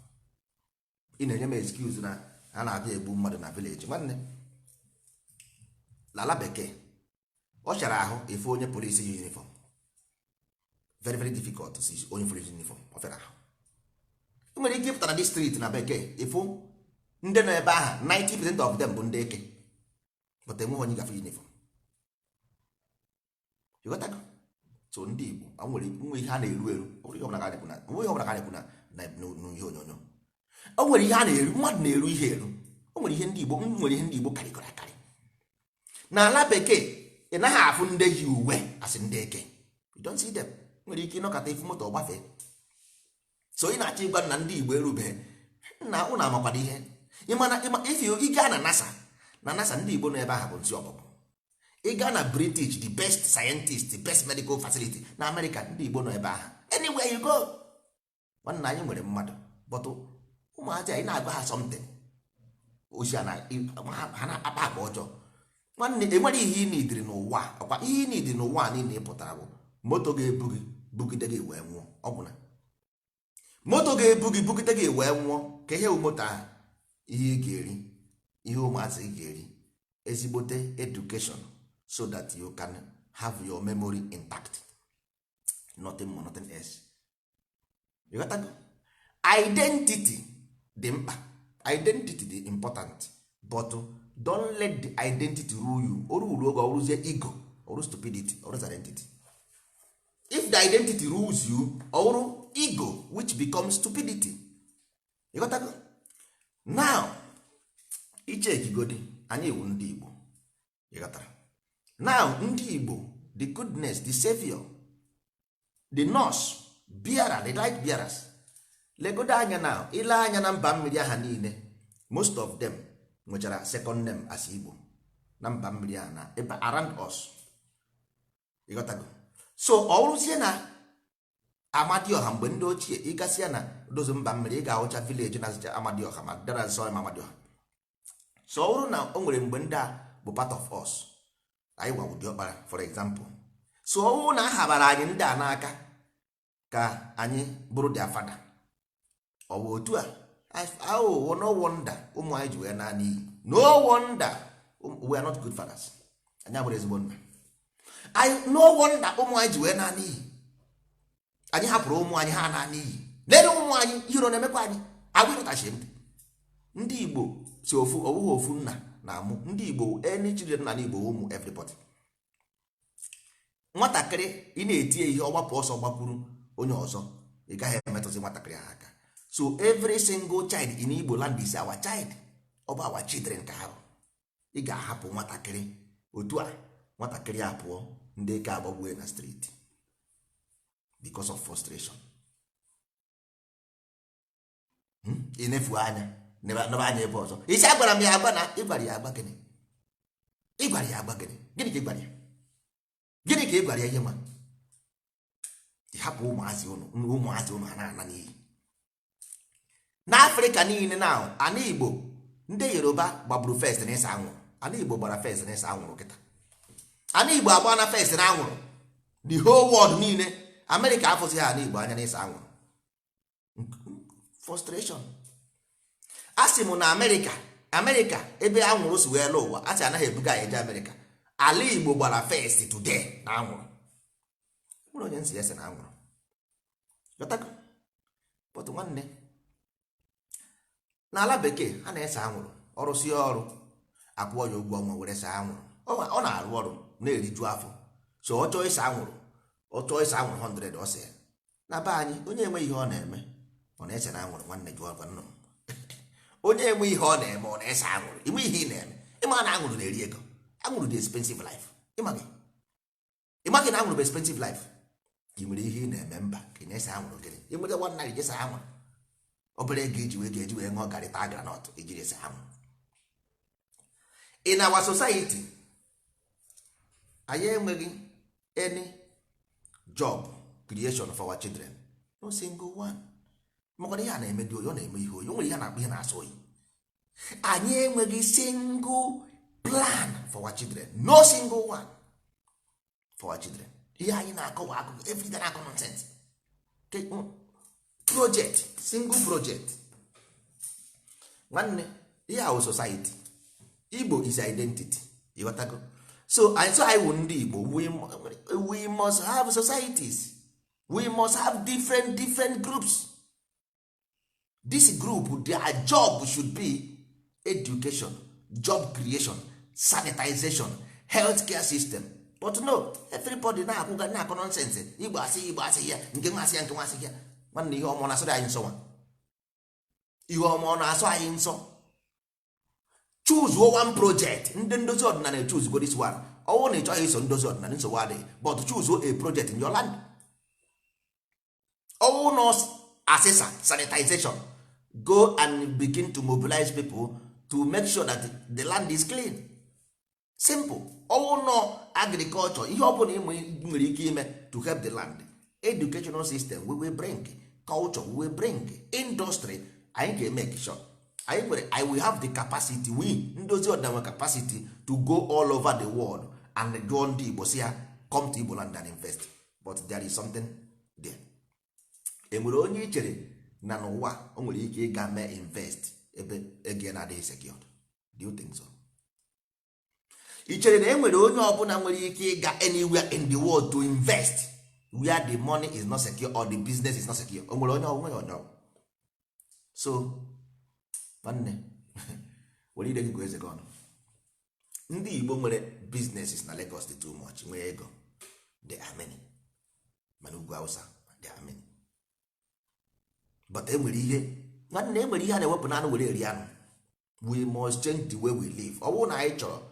Ị na-enye m excuse na a na-abịa egbu mmadụ na village. Nwanne, lala bekee, ọ chara ahụ efe onye polisi yi uniform. Very, very difficult to see onye polisi uniform. Ọ fịara ahụ. Ị nwere ike ịpụta na district na bekee, ịfụ ndị nọ ebe ahụ, 90% of them bụ ndị eke, but enweghị onye gafe uniform. Ịghọtago? So ndị Igbo nwere nwe ihe a na-eru eru. Ihe ọbụla ka a na-ekwu na n'ihe onyonyo, o nwere ihe a na-eru, mmadụ na-eru ihe eru. O nwere ihe ndị Igbo nwere, ihe ndị Igbo karịgọrọ akarị. N'ala bekee, ị naghị afụ ndị yi uwe asị ndị eke. You don't see them. Nwere ike ịnọkọta ifu moto gbafee. So ị na-achọ ịgwa na ndị Igbo erubeghị nna ụnụ amakwado ihe. Ịmana if ị gaa na NASA, na NASA, ndị Igbo nọ ebe ahụ bụ nsị ọbụbụ. Ị gaa na British, the best scientist, the best medical facility na America, ndị Igbo nọ ebe ahụ. Anywhere you go, nwanna, anyị nwere mmadụ, but ụmụazị anyị na-agwa ha something osi ha na-akpa agwa ọjọọ. Nwanne, enwere ihe ị nidiri n'ụwa. Ọkwa ihe ị nidiri n'ụwa niile ị pụtara bụ moto ga-ebu gị bugide gị wee nwụọ. Ọ bụ na moto ga-ebu gị bugide gị wee nwụọ. Ka ihe moto ahụ, ihe ị ga-eri, ihe ụmụazị gị ga-eri, ezigbote education so that you can have your memory intact. Nothing more, nothing else. You got to go. Identity dị mkpa, identity dị important, but don't let the identity rule you. O rule oge, ọ rụzie ego, ọrụ stupidity, ọrụ identity. If the identity rules you, ọrụ ego, which becomes stupidity. You got to go. Now ichekigodi, anyị wụ ndị Igbo. Ịghọtara? Now ndị Igbo, the goodness, the savior, the nurse bearer, the light bearers. Legodo anya now, ile anya na mba mmiri aha niile, most of them nwechara second name as Igbo na mba mmiri aha na ebe around us. Ịghọtago? So ọ bụrụzie na Amadioha, mgbe ndị ochie, ịgasịa na dozi mba mmiri, ị ga-ahụcha village na azịcha Amadioha, ma dara nsọ ma Amadioha. So ọ bụrụ na o nwere mgbe ndị a bụ part of us, anyị gwa diọkpara, for example. So ọ bụrụ na a habara anyị ndị a n'aka ka anyị bụrụ their father, ọ bụ otu a. Oh, no wonder ụmụ anyị ji wee naa n'iyi. No wonder we are not good fathers. Anyị abụrụ ezigbo nna anyị. No wonder ụmụ anyị ji wee naa n'iyi. Anyị hapụrụ ụmụ anyị, ha naa n'iyi. Lere ụmụ anyị, iro na-emekwa anyị. Agwịrụtachi ndị Igbo si ofu ọwụghị ofu nna na-amụ ndị Igbo. Any children na Igbo, ụmụ everybody. Nwatakịrị ị na-etinye ihe, ọgbapụ ọsọ gbakwuru onye ọzọ, ị gaghị emetụzi nwatakịrị ahụ aka. So every single child in Igbo land is our child. Ọ bụ our children ka ha bụ. Ị ga-ahapụ nwatakịrị otu a, nwatakịrị a pụọ, ndị ka agbagbue na street because of frustration. Ị nefu anya nebe anya ebe ọzọ, isi agwara m ya agwa na ị gwara ya agwa. Gịnị ị gwara ya agwa? Gịnị, gịnị ka ị gwara ya? Gịnị ka ị gwara ya? Ihe nwa ị hapụ ụmụazị ụnụ, ụmụazị ụnụ ha na-ana n'iyi n'Afrịka niile. Na ana Igbo, ndị Yoruba gbagburu first na ịsa anwụrụ. Ana Igbo gbara first na ịsa anwụrụ. Kịta ana Igbo agba na first na anwụrụ. The whole world niile, Amerịka afụzighị ana Igbo anya na ịsa anwụrụ. Frustration. A sị m na Amerịka, Amerịka ebe anwụrụ si wee lụ ụwa, a sị anaghị ebuga anyị eje Amerịka. Ala Igbo gbara first today na anwụrụ. Nwere onye nsị ese na anwụrụ. Ghọtago? But nwanne, n'ala bekee ha na-ese anwụrụ. Ọrụsịa ọrụ, akwụọ ya ụgwọ ọnwa, were see anwụrụ. Ọ na-arụ ọrụ na-eriju afọ. So ọ chọọ ịsa anwụrụ, ọ chọọ ịsa anwụrụ 100, ọ sị ya. Na be anyị, onye enwe ihe ọ na-eme, ọ na-ese na anwụrụ. Nwanne, jụọ gwa nnụ m, onye enwe ihe ọ na-eme, ọ na-ese anwụrụ? Inwe ihe ị na-eme, ịma na anwụrụ na-eri ego. Anwụrụ dị expensive life. Ịma gị, ịma gị na anwụrụ bụ expensive life. Ị nwere ihe ị na-eme? Mba. Ka ị na-ese anwụrụ gịnị? Ị nwere one naira ijesa anwụrụ, obere ego iji wee ga-eji wee ṅụọ garị, taa groundnut, ijiri ese anwụrụ. In our society, anyị enweghị any job creation for our children, no single one. Makwana ihe a na-eme dị oyi, ọ na-eme ihe oyi. O nwere ihe a na-akpọ ihe na-asọ oyi. Anyị enweghị single plan for our children, no single one for our children. Ihe anyị na-akọwa akụkọ everyday, na-akọ nonsense. Project, single project. Nwanne, ihe ahụ society Igbo is identity. Ịghọtago? So anyị, so anyị wụ ndị Igbo. We must have societies. We must have different different groups. This group, their job should be education, job creation, sanitization, healthcare system. But no, everybody na-akwụga na-akọ nonsense. Igbo asị, Igbo asị ya, nke nwa asị ya, nke nwa asị ya. Nwanne, ihe ọma ọ na-asọ anyị nsọ? Nwa, ihe ọma ọ na-asọ anyị nsọ? Choose one project. Ndị ndozi ọdịnala, choose go this one. Ọwụ na ị chọghị iso ndozi ọdịnala, nsogbu adịghị, but choose a project in your land. Ọwụ na asịsa sanitization, go and begin to mobilize people to make sure that the land is clean. Simple. Ọwụ nọ agriculture, ihe ọ bụla ị nwere ike ime to help the land. Educational system, we will bring culture, we will bring industry. Anyị ga-emeke sure anyị nwere, I will have the capacity. We ndozi ọdịnala capacity to go all over the world and jụọ ndị Igbo, si ha come to Igbo land and invest. But there is something there. Enwere onye i chere na n'ụwa o nwere ike ịga mee invest ebe ego ya na-adịghị secured? Do you think so? I chere na e nwere onye ọbụla nwere ike ịga anywhere in the world to invest where the money is not secure or the business is not secure? O nwere onye onwe onye? So nwanne, were ire gị gụọ eze gị ọnụ. Ndị Igbo nwere businesses na Lagos dị too much, nwee ego. There are many. Mana ugwu Hausa, there are many. But e nwere ihe, nwanne, e nwere ihe a na-ewepụ n'anụ were eri anụ. We must change the way we live. Ọ bụrụ na anyị chọrọ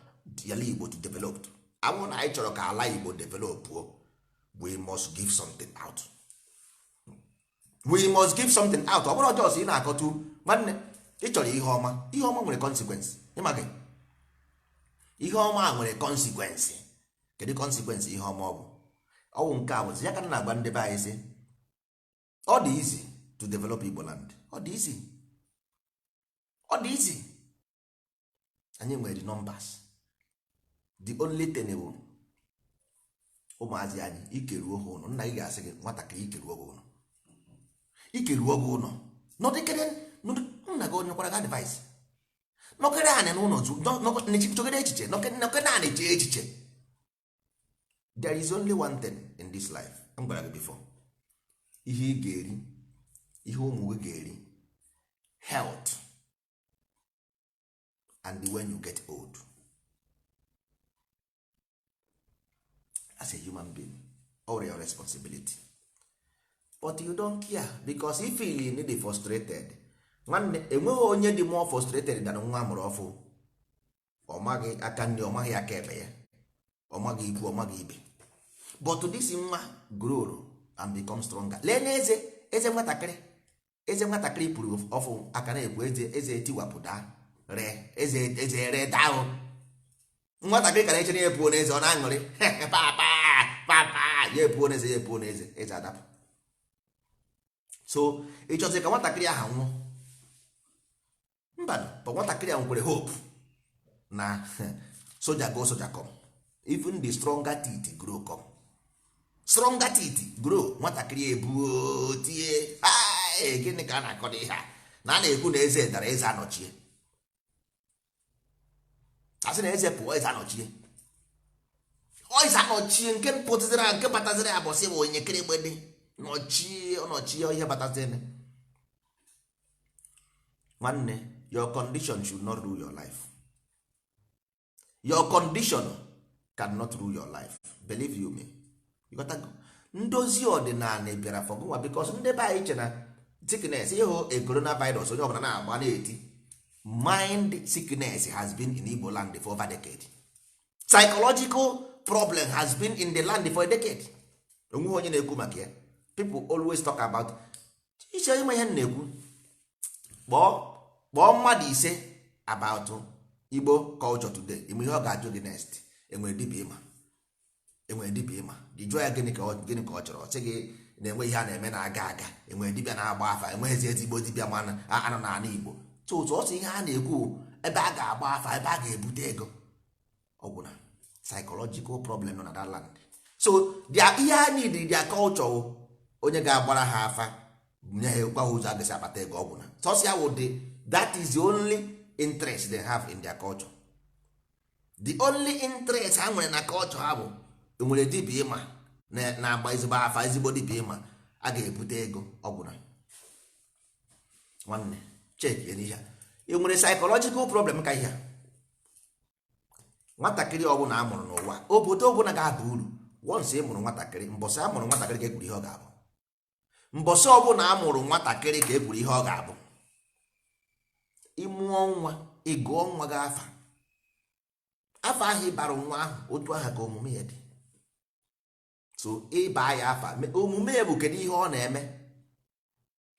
ala Igbo to develop, ọ bụrụ na anyị chọrọ ka ala Igbo develop, we must give something out. We must give something out. Ọ bụrụ ọjọọ ị na-akọtu, nwanne, ị chọrọ ihe ọma. Ihe ọma nwere consequence. Ịma gị, ihe ọma nwere consequence. Kedu consequence ihe ọma? Ọ bụ ọwụ nke a bụzi ya ka m na-agba ndị be anyị sị, ọ dị easy to develop Igbo land. Ọ dị easy, ọ dị easy. Anyị nwere the numbers. The only thing bụ ụmụazị anyị, ikeruo ha ụlọ. Nna gị ga-asị gị, nwatakịrị, ikeruo gị ụlọ, ikeruo gị ụlọ. Nọdịkere nna gị onye kwara gị advice, nọkere anị n'ụlọ, chọgide echiche, nọkere anị, chee echiche. There is only one thing in this life m gwara gị before: ihe ị ga-eri, ihe ụmụ gị ga-eri, health, and when you get old. As a human being, all your responsibility, but you don't care because if you need frustrated. Nwanne, enweghị onye dị more frustrated than nwa amụrụ ọfụ. Ọ maghị aka nne, ọ maghị aka ekpe ya, ọ maghị ikwu, ọ maghị ibe. But this nwa grow and become stronger. Lee n'eze, eze nwatakịrị, eze nwatakịrị pụrụ ọfụ aka na-ekwu eze, eze etiwapụ daa ree, eze, eze ree daa o. Nwatakịrị ka na-echere ya epuo n'eze, ọ na-aṅụrị, "Papa, papa." Ya epuo n'eze, ya epuo n'eze, eze adapụ. So ị chọziri ka nwatakịrị ahụ nwụọ? Mba, but nwatakịrị ahụ nwere hope na soldier go, soldier come. Even the stronger teeth grow come, stronger teeth grow. Nwatakịrị ebuo tie. "Ai, gịnị ka a na-akọ ihe a?" Na a na-ekwu na eze dara, eze anọchie. A sị na eze pụọ, eze anọchie. Eze anọchie nke pụtaziri, nke bataziri abọsị bụ onye kiri gbede nọchie, ọnọchie ihe bataziri. Nwanne, your condition should not rule your life. Your condition cannot rule your life, believe you me. You got to go. Ndozi ọdịnala bịara for gụnwa because ndị be anyị che na sickness ịhụ a coronavirus, onye ọbụla na-agba na-eti. Mind sickness has been in Igbo land for over decade. Psychological problem has been in the land for a decade. Onweghị onye na-ekwu maka ya. People always talk about iche ịma ihe m na-ekwu. Kpọọ, kpọọ mmadụ 5 about Igbo culture today, ime ihe ọ ga-ajụ gị next: "Enwere dibịa ịma? Enwere dibịa ịma?" Gị jụọ ya, gịnị ka ọ chọrọ? Ọ sị gị na-enwe ihe a na-eme na-aga aga. Enwere dibịa na-agba afa? Enweghịzi ezigbo dibịa mana anọ n'ala Igbo. So otu ọsọ ihe a na-ekwu, ebe a ga-agba afa, ebe a ga-ebute ego ọgwụ na psychological problem nọ na that land. So their ihe a need, their culture wụ onye ga-agbara ha afa, nye ha, gwa ha ụzọ a ga-esi akpata ego. Ọgwụ na sọsọ ya wụ the, that is the only interest they have in their culture. The only interest ha nwere na culture ha bụ enwere dibịa ịma na-agba ezigbo afa, ezigbo dibịa ịma a ga-ebute ego. Ọgwụ na nwanne, check ya n'ihe a. Ị nwere psychological problem ka ihe a. Nwatakịrị ọbụla a mụrụ n'ụwa, obodo ọbụla ga-aba uru. Once ị mụrụ nwatakịrị, mbọsị a mụrụ nwatakịrị ka ekwuru ihe ọ ga-abụ. Mbọsị ọbụla a mụrụ nwatakịrị ka ekwuru ihe ọ ga-abụ. Ịmụọ nwa, ịgụọ nwa gị afa. Afa ahụ ịbara nwa ahụ, otu aha ka omume ya dị. So ịba ya afa, omume ya bụ kedu ihe ọ na-eme,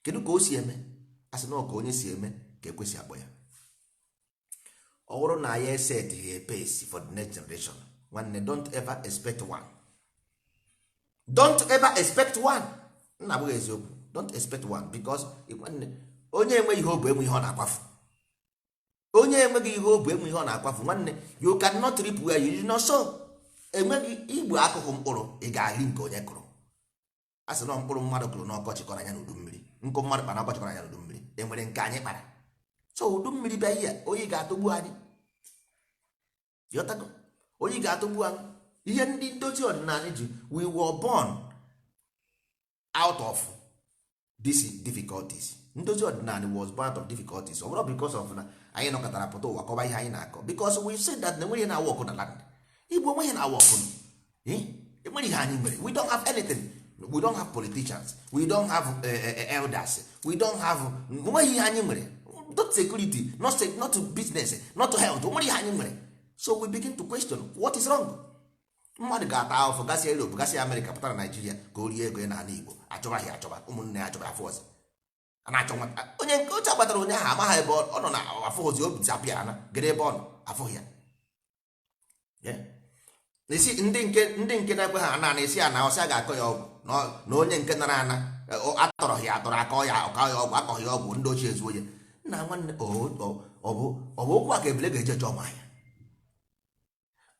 kedu ka o si eme. A sị na ọ ka onye si eme ka ekwesị akpọ ya. Ọ bụrụ na ya set a pace for the next generation, nwanne, don't ever expect one, don't ever expect one. Nna, abụghị eziokwu. Don't expect one because nwanne, onye enweghị ihe o bụ enwe ihe ọ na-akwafu. Onye enweghị ihe o bụ enwe ihe ọ na-akwafu. Nwanne, you cannot reap where you did not sow. Enweghị igbo akụkụ mkpụrụ ị ga-ahị nke onye kụrụ. A sị na mkpụrụ mmadụ kụrụ n'ọkọchị kọrọ anya n'udu mmiri. Nkụ mmadụ kpara n'ọkọchị kọrọ anya n'udu mmiri. Enwere nke anyị kpara. So udu mmiri bịa ihe, oyi ga-atụgbu anyị. Ghọtago? Oyi ga-atụgbu anyị. Ihe ndị ndozi ọdịnala ji, we were born out of these difficulties. Ndozi ọdịnala was born out of difficulties. Ọ bụrụ because of na anyị nọkọtara pụta ụwa kọba ihe anyị na-akọ, because we said that na enweghị ihe na-awa ọkụ na land Igbo, enweghị na-awa ọkụ. Enweghị ihe anyị nwere. We don't have anything. We don't have politicians, we don't have elders, we don't have, enweghị ihe anyị nwere. Not security, not business, not health. Onwere ihe anyị nwere. So we begin to question what is wrong. Mmadụ ga-ata ahụfụ gasị Europe, gasị Amerịka, pụtara Naijiria ka o rie ego ya. N'ala Igbo achọbaghị achọba, ụmụnne ya achọba afọ ọzọ. A na-achọ nwata onye nke oche gbatara onye ahụ, amaghị ebe ọ nọ na afụghịzi obi zapụ ya na gere ebe ọ nọ afụghị ya. Isi ndị nke na-ekwe ha ana na esi ana ọsị a ga-akọ ya ọgwụ na onye nke nara ana atọrọ ya atọrọ akọ ya ọkọ ya ọgwụ akọghị ya ọgwụ. Ndị ochie ezuo ya. Nna, nwanne, ọ bụ okwu a ka ebule ga-eje chọọ ma ya.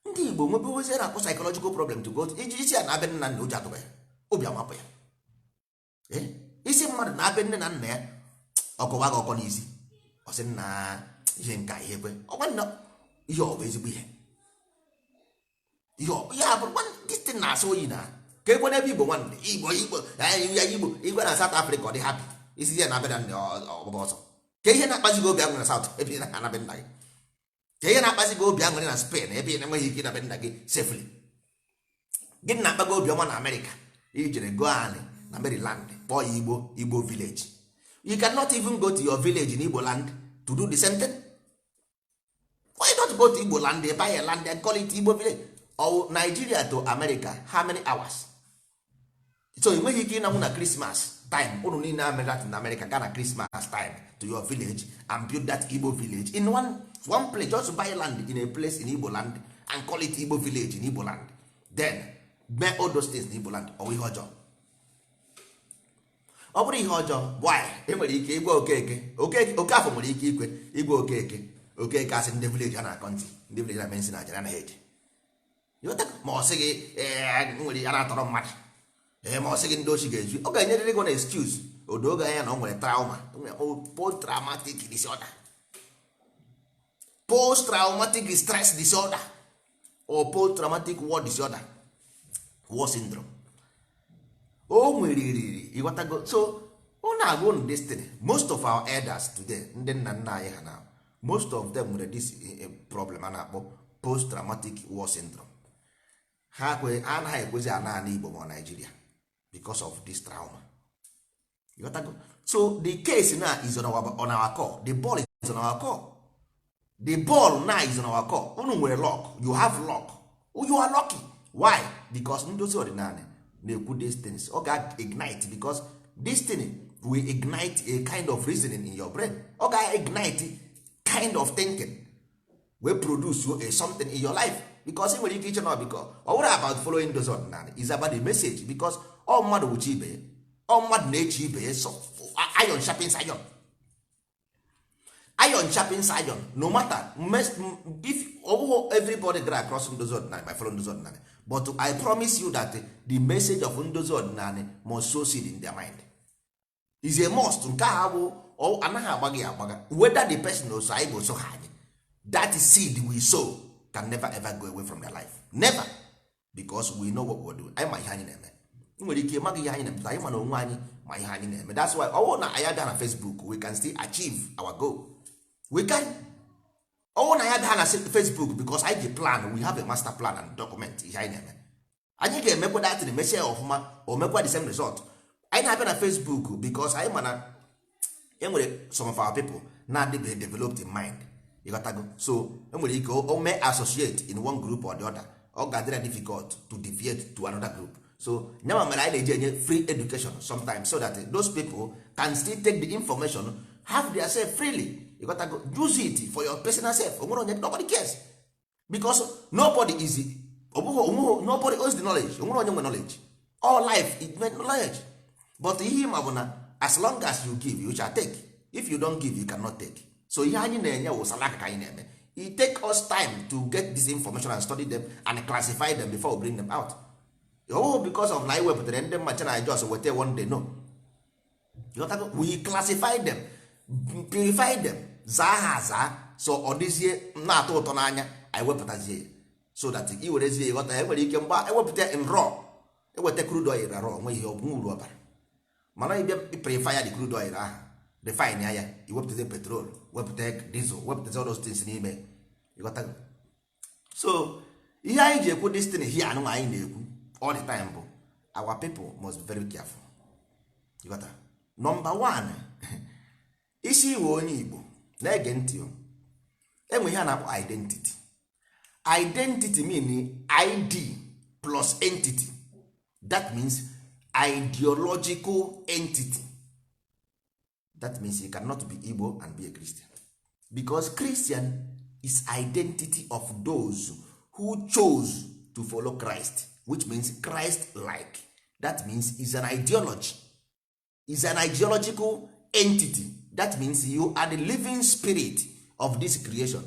Ndị Igbo nwebewezie na-akpọ psychological problem to go to. Iji isi ya na abịa nne na nna, ụjọ atụba ya, obi amapụ ya. Isi mmadụ na-abịa nne na nna ya, ọkọwa gị ọkọ n'isi, ọ sị nna ihe nka ihe kwe ọnwanne ihe ọ bụ ezigbo ihe. Ihe ọ ya bụrụ this thing na-asọ oyi na ka ekwe n'ebe Igbo. Nwanne, Igbo, Igbo ya, Igbo igwe na South Africa, ọ dị happy. Isi ya na-abịa na nne ọgbụgba ọsọ. Ka ihe na-akpazi gị obi aṅụrị na South ebe ị na-anabị nna gị? Ka ihe na-akpazi gị obi aṅụrị na Spain ebe ị na-enweghị ike ịnabe nna gị safely? Gịnị na-akpa gị obiọma na Amerịka ijere gụọ anị na Maryland, kpọọ ya Igbo village? You cannot even go to your village in Igbo land to do the same thing. Why not go to Igbo land, buy a land and call it Igbo village? Or Nigeria to America, how many hours? So enweghị ike ịnanwụ na Christmas time, unu niile America na America gaa na Christmas time to your village and build that Igbo village in one place. Just buy land in a place in Igbo land and call it Igbo village in Igbo land, then mee all those things in Igbo land. Ọ bụ ihe ọjọọ? Ọ bụrụ ihe ọjọọ, why? Enwere ike ịgwa Okeke, Okeke, Okafọ nwere ike ikwe igwe Okeke. Okeke asị ndị village ha na-akọ ntị, ndị village na mensi na ajara anaghị eje. Ịghọtago? Ma ọ sị gị, ee, nwere ya na-atọrọ mmadụ, ee, ma ọ sị gị ndị ochi ga-eju, ọ ga-enyerịrị gị na excuse. Odoge anya na ọ nwere trauma, post traumatic disorder, post traumatic stress disorder or post traumatic war disorder, war syndrome o nweriri. Ịghọtago? So ọ na-agụ unu destiny. Most of our elders today, ndị nna nna anyị ha na most of them nwere this problem a na-akpọ post traumatic war syndrome. Ha kwe anaghị ekwezi ana ala Igbo ma ọ Nigeria because of this trauma. Ịghọtago? So the case now is on our core. The ball is on our core. The ball now is on our core. Unu nwere luck. You have luck. You are lucky. Why? Because ndozi ọdịnala na-ekwu these things, ọ ga ignite, because this thing will ignite a kind of reasoning in your brain. Ọ ga ignite kind of thinking wey produce a something in your life, because ị nwere ike iche na because ọ bụrụ about following ndozi ọdịnala is about the message, because ọ mmadụ wuchi ibe ya, ọ mmadụ na-eche ibe ya. So iron sharpens iron, iron sharpens iron. No matter if ọ everybody gara across ndozi ọdịnala my follow ndozi ọdịnala, but I promise you that the message of ndozi ọdịnala must sow seed in their mind, is a must. Nke a bụ anaghị agba gị agbaga, whether the person oso anyị bụ so ha anyị, that seed we sow can never ever go away from their life, never, because we know what we're doing. Anyị ma ihe anyị na-eme. Nwere ike ịmaghị ihe anyị na-eme, anyị ma na onwe anyị ma ihe anyị na-eme. That's why ọ bụrụ na anyị abịa na Facebook, we can still achieve our goal. We can. Ọ bụrụ na anyị abịa na Facebook, because anyị ji plan, we have a master plan and document ihe anyị na-eme. Anyị ga-emekwa datin, mesie ya ọfụma, o mekwa the same result. Anyị na-abịa na Facebook because anyị ma na enwere some of our people na-adịbeghị developed in mind. Ịghọtago? So enwere ike o mee associate in one group or the other, ọ ga-adịra difficult to deviate to another group. So nyanwa mere anyị na-eji enye free education sometimes, so that those people can still take the information, have their self freely. Ịghọtago? Use it for your personal self. Onwere onye, nobody cares, because nobody is, ọ bụghị onweghị, nobody owns the knowledge. Onwere onye nwe knowledge. All life is knowledge, but ihe ịma bụ na as long as you give, you shall take. If you don't give, you cannot take. So ihe anyị na-enye wụ salaka ka anyị na-eme. It take us time to get this information and study them and classify them before we bring them out. Oh, because of na anyị wepụtara ndị mmacha na just weta one day, no. You we classify them, purify them, zaa ha azaa, so ọ dịzie na-atọ ụtọ n'anya. Anyị wepụtazie ya so that i werezie ịghọta ya. Enwere ike mgbe ewepụta in raw, eweta crude oil na raw, nwe ihe ọ uru ọbara, mana ịbịa purify ya, the crude oil ahụ, refine ya, iwepụtazie petrol, wepụta diesel, wepụtazie all those things n'ime. Ịghọtago? So ihe anyị ji ekwu this thing here anụ anyị na-ekwu all the time bụ our people must be very careful. Ịghọta? Number one, isi iwe onye Igbo na-ege ntị o, enwe ihe a na-akpọ identity. Identity mean id plus entity. That means ideological entity. That means you cannot be Igbo and be a Christian, because Christian is identity of those who chose to follow Christ, which means Christ like. That means is an ideology, is an ideological entity. That means you are the living spirit of this creation.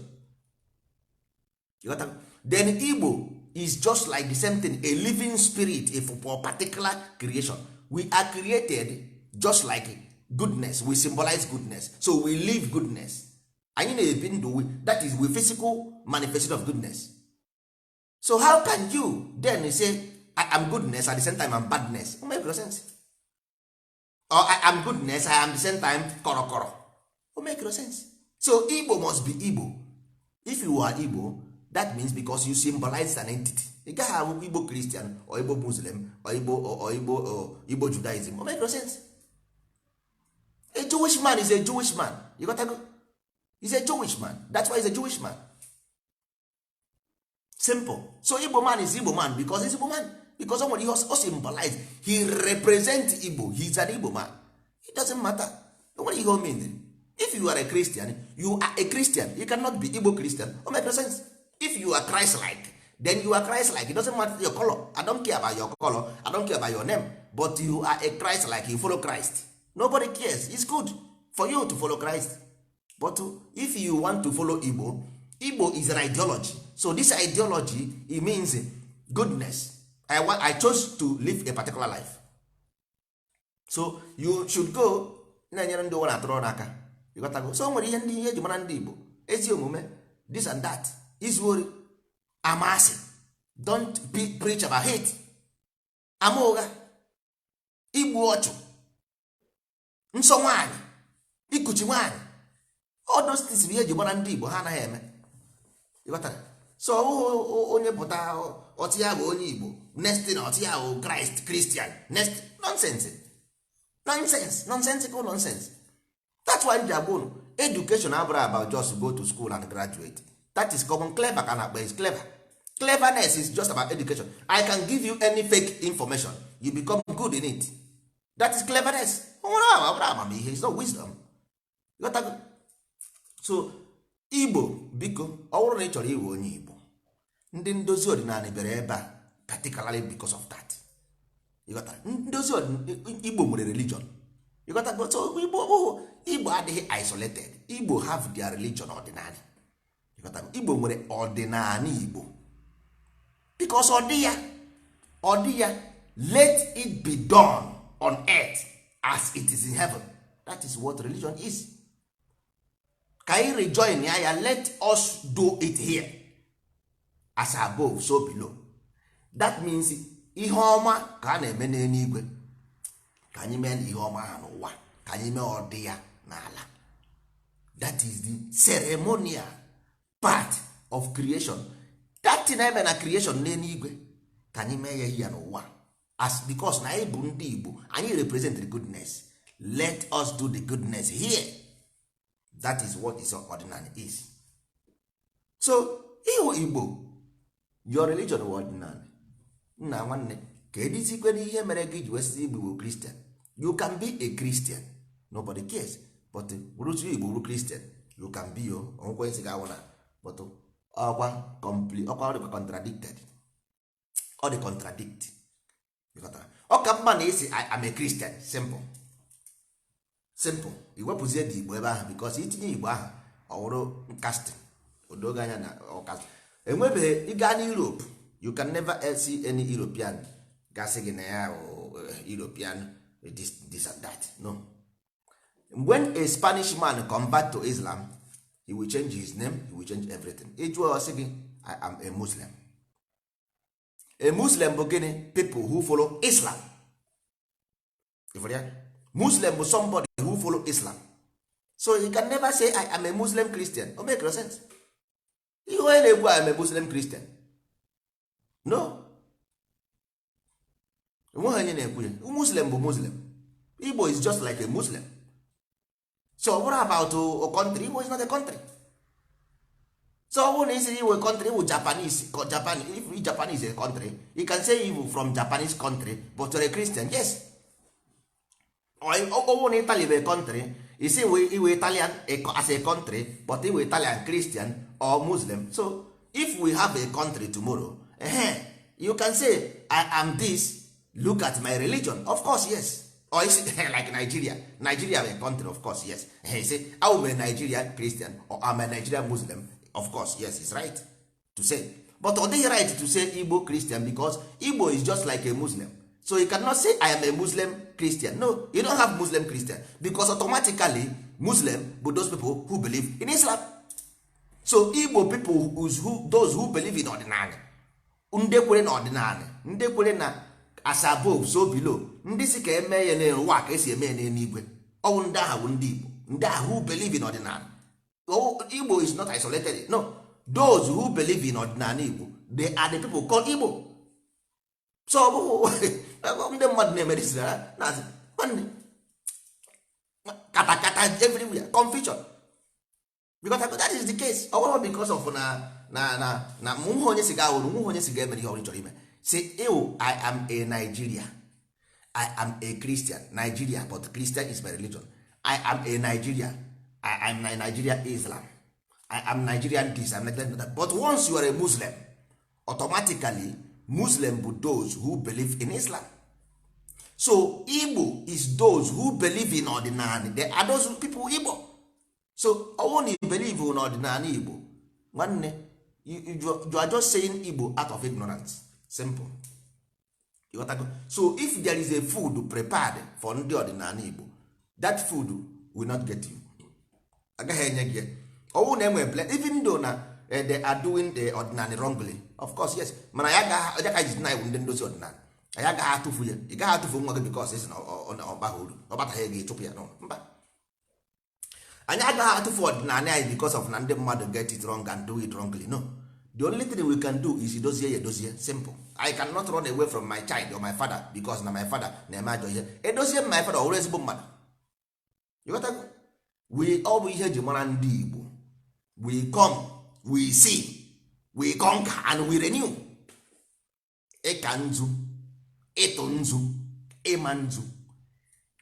You got that? Then Igbo is just like the same thing, a living spirit for particular creation. We are created just like goodness. We symbolize goodness, so we live goodness. Anyị na-ebi ndụ, that is, we physical manifestation of goodness. So how can you then say, "I am goodness, at the same time I'm badness"? O make no sense. Or "I am goodness, I am the same time korokoro"? O make no sense. So Igbo must be Igbo. If you are Igbo, That means because you symbolize an entity. Ị gaghị abụ Igbo Christian or Igbo Muslim or Igbo Judaism. O make no sense. A Jewish man is a Jewish man. You got to go. He's a Jewish man. That's why he's a Jewish man. Simple. So Igbo man is Igbo man because he's Igbo man, because o nwere ihe o symbolize. He represent Igbo. He's an Igbo man. It doesn't matter. O nwere ihe o mean. If you are a Christian, you are a Christian. You cannot be Igbo Christian. O make no sense. If you are Christ like, then you are Christ like. It doesn't matter your color. I don't care about your color. I don't care about your name, but you are a Christ like. You follow Christ. Nobody cares. It's good for you to follow Christ, but if you want to follow Igbo, Igbo is an ideology. So this ideology, it means goodness. I chose to live a particular life, so you should go na-enyere ndị ụwa na-atụrụ n'aka. Ịghọtago? So o nwere ihe ndị ihe eji mara ndị Igbo: ezi omume, this and that, izu ori, amasị. Don't preach about hate, ama ụgha, igbu ọchụ, nsọ nwaanyị, ikuchi nwaanyị. All those things bụ ihe eji mara ndị Igbo. Ha anaghị eme. Ịghọtara? So ọ bụghị onye pụta, ọtị ya bụ onye Igbo, next thing ọtị ya bụ Christ, Christian, next. Nonsense, nonsense, nonsensical nonsense. That's why m ji agwa unu, education abụrụ about just go to school and graduate. That is common clever ka na-akpọ is clever. Cleverness is just about education. I can give you any fake information, you become good in it. That is cleverness. Nwere ama bụrụ amamihe is not wisdom. Ịghọtago? So Igbo, biko, ọ bụrụ na ị chọrọ iwe onye Igbo, ndị ndozi ọdịnala bịara ebe a particularly because of that. Ịghọtara? Ndozi Igbo nwere religion. Ịghọtago? So Igbo bụ Igbo adịghị isolated. Igbo have their religion, ọdịnala. Ịghọtago? Igbo nwere ọdịnala Igbo because ọ dị ya, ọ dị ya. Let it be done on earth as it is in heaven. That is what religion is. Ka anyị rejoin ya, let us do it here. As above, so below. That means ihe ọma ka a na-eme n'eluigwe, ka anyị mee ihe ọma ahụ n'ụwa, ka anyị mee ọdị ya n'ala. That is the ceremonial part of creation. That thing eme na creation n'eluigwe, ka anyị mee ya ya n'ụwa, as because na anyị bụ ndị Igbo, anyị represent the goodness. Let us do the goodness here. That is what is ọdịnala is. So ịhụ Igbo, your religion wụ ọdịnala. Nna nwanne, ka edizikwe n'ihe mere gị ji wesị Igbo bụ Christian. You can be a Christian, nobody cares, but bụrụzi Igbo, bụrụ Christian, you can be o onwekwe nsị ga-awụ na, but ọkwa complete, ọkwa ọ dịkwa contradicted, ọ dị contradict. Ịghọtara? Ọ ka mma na isi, "I am a Christian." Simple, simple. Iwepụzie dị Igbo ebe ahụ, because itinye Igbo ahụ, ọ wụrụ casting odoge anya na ọkasị enwebeghị. Ịga na Europe, you can never see any European gasị gị na ya bụ European this, this and that. No. When a Spanish man convert to Islam, he will change his name, he will change everything. Ịjụọ, ọ sị gị, "I am a Muslim." A Muslim bụ gịnị? People who follow Islam. Ịfụrụ ya? Muslim bụ somebody who follow Islam. So you can never say, "I am a Muslim Christian." O make no sense. Ihe onye na-ekwu, "I am a Muslim Christian," no, enweghị onye na-ekwu ya. Muslim bụ Muslim. Igbo is just like a Muslim. So ọ bụrụ about a country, Igbo is not a country. So ọ bụrụ na isiri iwe country iwu Japanese, Japan, if Japan is a country, you can say you from Japanese country, but you're a Christian. Yes. Ọ bụrụ na Italy bụ a country, isi iwe Italian as a country, but iwe Italian Christian or Muslim. So if we have a country tomorrow, you can say, "I am this. Look at my religion." Of course, yes. Or is like Nigeria. Nigeria a country, of course, yes. You say, "I'm a Nigerian Christian" or "I'm a Nigerian Muslim." Of course, yes, it's right to say, but ọ dịghị right to say Igbo Christian, because Igbo is just like a Muslim. So you cannot say, "I am a Muslim Christian." No, you don't have Muslim Christian, because automatically Muslim bụ those people who believe in Islam. So Igbo people who, those who believe in ọdịnala, ndị kwere na ọdịnala, ndị kwere na as above, so below, ndị si ka eme ya n'ụwa ka esi eme ya n'eluigwe, ọwụ ndị ahụ bụ ndị Igbo, ndị ahụ who believe in ọdịnala. Igbo is not isolated, no. Those who believe in ọdịnala Igbo, they are the people called Igbo. So ọ bụghị ndị mmadụ na-emerisi na-asị, nwanne, katakata everywhere, confusion, because that is the case. Ọ bụrụ because of na nwa onye si ga awụrụ nwa onye si ga emere ihe ọ chọrọ ime, say, ew, I am a Nigeria, I am a Christian Nigeria, but Christian is my religion. I am a Nigeria, I am a Nigeria Islam, I am Nigerian this, I am Nigerian that. But once you are a Muslim, automatically Muslim bụ those who believe in Islam. So Igbo is those who believe in ọdịnala. They are those people Igbo. So ọ bụrụ na you believe in ọdịnala Igbo, nwanne, you are just saying Igbo out of ignorance. Simple. You got to go. So if there is a food prepared for ndị ọdịnala Igbo, that food will not get you. Agaghị enye gị ya. Ọ bụrụ na enwere blend, even though na they are doing the ọdịnala wrongly, of course, yes, mana ya agaghị ya ka ji na iwu ndị ndozi ọdịnala. Anyị agaghị atụfu ya. Ị gaghị atụfu nwa gị because esi na ọ baghị uru, ọ bataghị ego, ịchụpụ ya n'ụlọ. Mba, anyị agaghị atụfu ọdịnala anyị because of na ndị mmadụ get it wrong and do it wrongly. No, the only thing we can do is dozie ya edozie. Simple. I cannot run away from my child or my father because na my father na-eme ajọ ihe. Edozie m my father, ọ bụrụ ezigbo mmadụ. You got to we ọ bụ ihe eji mara ndị Igbo. We come, we see, we conquer and we renew. Ịka nzu, ịtụ nzu, ịma nzu.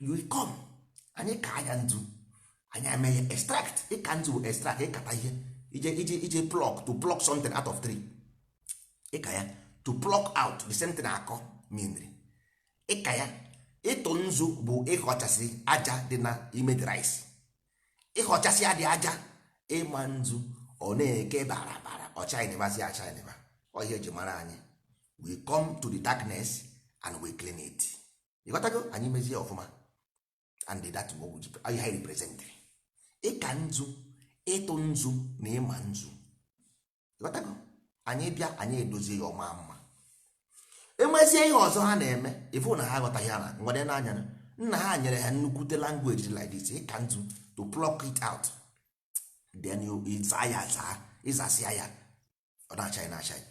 You come, anyị ka anya nzu, anyị eme ya extract. Ịka nzu bụ extract, ịkata ihe, ije pluck, to pluck something out of tree. Ịka ya, to pluck out the same thing. Akọ mmiri, ịka ya. Ịtụ nzu bụ ịghọchasị aja dị na ime the rice, ịghọchasị adị aja. Ịma nzu, ọ na-eke bara bara, ọchaịnịmasị achaịnịma. Ọ ihe eji mara anyị. We come to the darkness and we clean it. Ịghọtago? Anyị mezie ọfụma and that what we ihe anyị represent. Ịka nzu, ịtụ nzu na ịma nzu. Ịghọtago? Anyị bịa, anyị edozie ya ọma mma. Enwezie ihe ọzọ ha na-eme, ịfụ na ha aghọtaghị ha na nwere n'anya na nna ha nyere ha nnukwute language like this. Ịka nzu, to pluck it out, then you ịza ya, zaa, ịzasịa ya, ọ na-achaghị na-achaghị.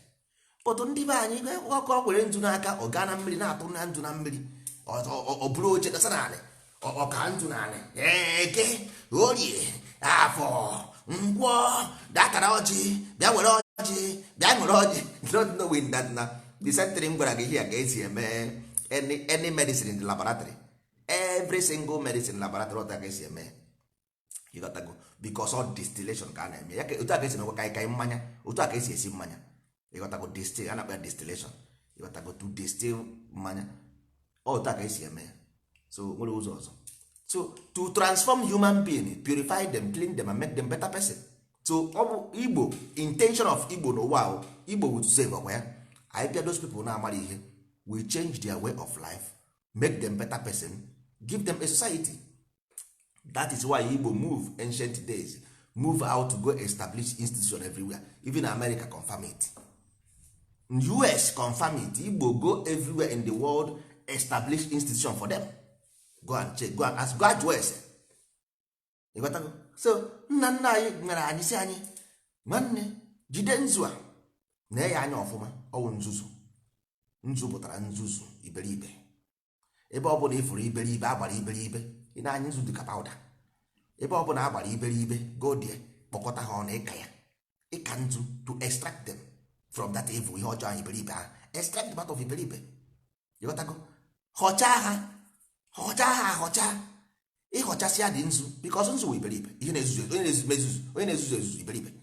But ndị be anyị, ọkọ were nzu n'aka, ọ gaa na mmiri na-atụ na nzu na mmiri, ọ bụrụ oche dasa n'anị, ọka nzu n'anị, Eke, Orie, Afọ, Nkwọ, datara ọjị, bịa were ọjị, bịa ṅụrụ ọjị, not knowing that na the same thing m gwara gị here ka esi eme any medicine in the laboratory. Every single medicine laboratory, ọta ka esi eme. Ịghọtago? Because all distillation ka a na-eme ya. Otu a ka esi emekwa kaikai mmanya, otu a ka esi esi mmanya. Ịghọtago? Distill, a na-akpọ ya distillation. Ịghọtago? To distill mmanya, ọ otu a ka esi eme ya. So nwere ụzọ ọzọ. So to transform human being, purify them, clean them and make them better person. So ọ bụ Igbo intention of Igbo n'ụwa ahụ. Igbo will save ọkwa ya. Anyị bịa, those people na-amara ihe, we change their way of life, make them better person, give them a society. That is why Igbo move ancient days, move out to go establish institution everywhere. Even America confirm it, US confirm it. Igbo go everywhere in the world, establish institution for them. Go and check, go and ask, go and jụọ ese. Ịghọtago? So nna nna anyị nwere anyị si anyị, nwanne, jide nzu a na ya anya ọfụma. Ọwụ nzuzu. Nzu pụtara nzuzu, iberibe. Ebe ọ bụla ịfụrụ iberibe agbara iberibe, ị na-anya nzu dị ka powder. Ebe ọ bụla agbara iberibe, go there, kpọkọta ha ọnụ, ịka ya, ịka nzu, to extract them from that evil, ihe ọjọọ ahụ, iberibe ahụ. Extract the part of iberibe. Ịghọtago? Họchaa ha, họchaa ha, họchaa. Ịghọchasịa dị nzu, because nzu wụ iberibe, ihe na-ezuzu, onye na-ezuzu ezuzu, onye na-ezuzu ezuzu, iberibe.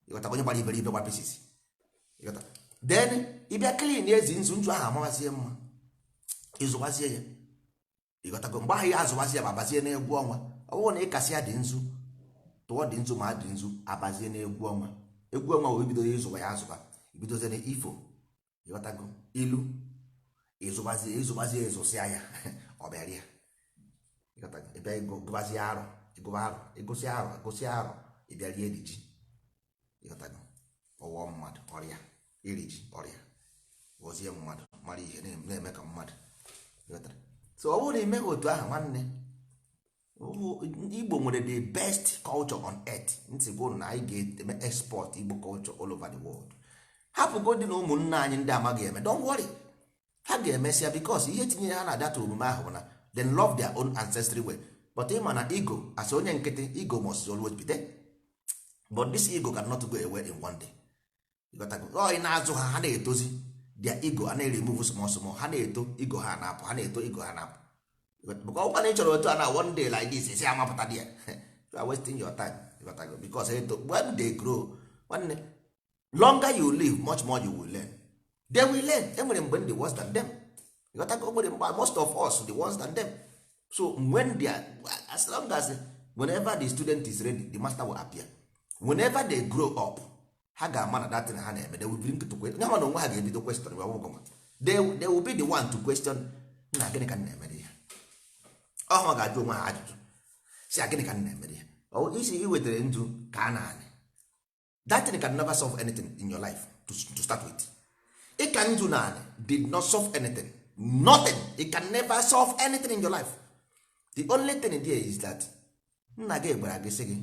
Ịghọtago? Onye gbara iberibe, gba pieces. Ịghọta? Then ịbịa clean ezi nzu, nzu ahụ amawazie mma, ịzụwazie ya. Ịghọtago? Mgbe ahụ ya azụwazie ya ma abazie n'egwu ọnwa. Ọ bụrụ na ịkasị ya dị nzu, tụọ dị nzu, ma dị nzu abazie n'egwu ọnwa. Egwu ọnwa wee bido ya ịzụba ya, azụba, ibidozie na ifo. Ịghọtago? Ilu, ịzụbazie, ịzụbazie, ịzụsịa ya, ọ bịara ya. Ịghọtago? Ịbịa gụbazie arọ, ịgụba arọ, ịgụsị arọ, gụsị arọ, ịbịa rie dị ji. Ịghọtago? Ọghọ mmadụ ọrịa, iri ji ọrịa, ghọzie mmadụ mara ihe na-eme ka mmadụ. Ịghọtara? So ọ bụrụ na imeghị otu ahụ, nwanne, Igbo nwere the best culture on earth. Ntị gwụ na anyị ga-eme export Igbo culture all over the world. Hapụgodi na ụmụnne anyị ndị amaghị eme, don't worry, ha ga-emesịa, because ihe tinyere ha na data omume ahụ bụ na they love their own ancestry way. But ịma na ego, as onye nkịtị, ego must always be there, but this ego cannot go away in one day. Ọ ị na-azụ ha, ha na-etozi their ego, a na-remove small small, ha na-eto, ego ha na-apụ, ha na-eto, ego ha na-apụ. Because ọkwa na ị chọrọ otu a na one day like this isi amapụta dị ya, you are wasting your time. Because eto, when they grow, nwanne, longer you live, much more you will learn. They will learn. Enwere mgbe ndị worse than them. Ịghọtago? Nwere mgbe most of us the worse than them. So when they are, as long as whenever the student is ready, the master will appear. Whenever they grow up, ha ga-ama na that thing ha na-eme, they will bring to question. Ha na onwe ha ga-ebido question. They will be the one to question, "Nna, gịnị ka m na-emere ya?" Ọ ga-ajụ onwe ha ajụjụ si, "Gịnị ka m na-emere ya?" Isi i wetara ndụ ka a na-anị, that thing can never solve anything in your life. To start with, ịka ndụ naanị did not solve anything, nothing. It can never solve anything in your life. The only thing there is that nna gị gwara gị sị gị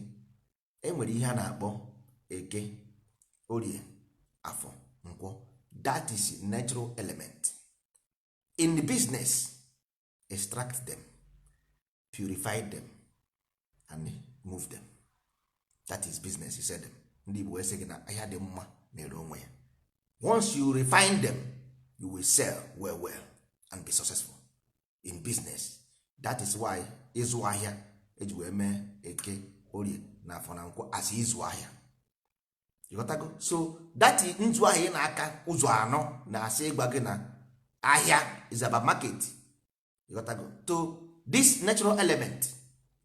enwere ihe a na-akpọ Eke, Orie, Afọ, Nkwọ. That is natural element in the business. Extract them, purify them and move them. That is business. You said them. Ndị Igbo wee sị gị na ahịa dị mma na-ere onwe ya. Once you refine them, you will sell well well and be successful in business. That is why ịzụ ahịa eji wee mee Eke, Orie na Afọ na Nkwọ as ịzụ ahịa. Ịghọtago? So that nzu ahụ ị na-aka ụzọ anọ na-asị ịgwa gị na ahịa is about market. Ịghọtago? To this natural element,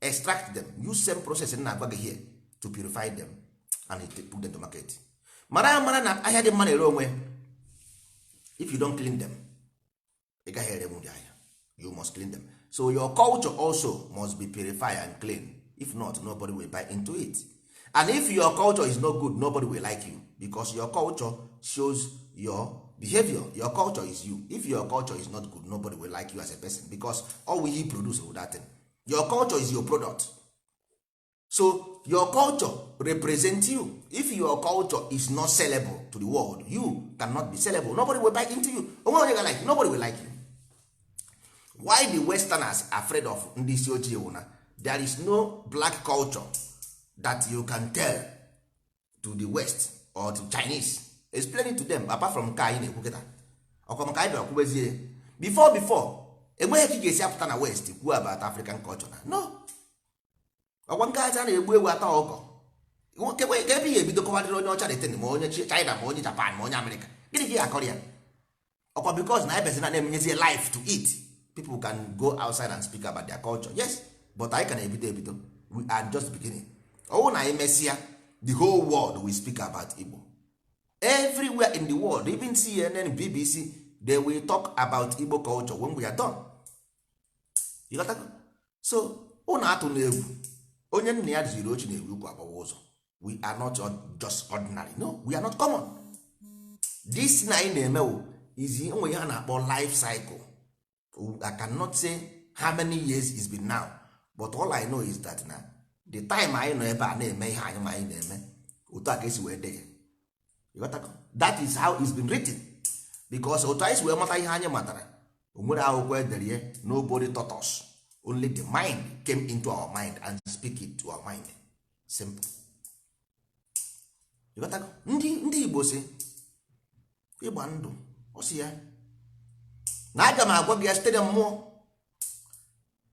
extract them, use same process na-agwa gị here to purify them and put them to market. Mara mara na ahịa dị mma na-ere onwe. If you don't clean them, ị gaghị ere nwunye ahịa. You must clean them. So your culture also must be purified and clean. If not, nobody will buy into it. And if your culture is not good, nobody will like you, because your culture shows your behavior. Your culture is you. If your culture is not good, nobody will like you as a person, because all we produce with that thing. Your culture is your product. So your culture represent you. If your culture is not sellable to the world, you cannot be sellable. Nobody will buy into you. Onwe onye ga like you. Nobody will like you. Why the westerners afraid of ndị isi ojii wụ na there is no black culture that you can tell to the West or to Chinese, explain it to them, apart from nke anyị na-ekwu kịta. Ọkwa maka anyị bịara kwubezie. Before enweghị ka ị ga-esi apụta na West kwuo about African culture na no. Ọkwa nke aja na-egbu ewu ata ọkụkọ, ka ebe ị ga-ebido kọwadịrị onye ọcha detin, ma onye China, ma onye Japan, ma onye Amerịka, gịnị ka ị ga-akọrọ ya? Ọkwa because na ebezi na na-emenyezie life to it, people can go outside and speak about their culture. Yes, but anyị ka na-ebido ebido. We are just beginning. Ọwụ na anyị mesịa, the whole world will speak about Igbo everywhere in the world. Even CNN, BBC, they will talk about Igbo culture when we are done. You got that? So ụnụ atụ na egwu onye nna ya ziri ochi na-ewu ukwu agbawa ụzọ. We are not just ordinary. No, we are not common. This na anyị na-eme wụ izi enwe ihe a na-akpọ life cycle. I cannot say how many years it's been now, but all I know is that na the time anyị nọ ebe a na-eme ihe anyị ma anyị na-eme, otu a ka esi wee dee ya. You got that? That is how it's been written, because otu anyị si wee mata ihe anyị matara, o nwere akwụkwọ edere ya. Nobody taught us. Only the mind came into our mind and speak it to our mind. Simple. You got that? Ndị Igbo si ịgba ndụ, ọ sị ya na aga m agwa gị ya site na mmụọ.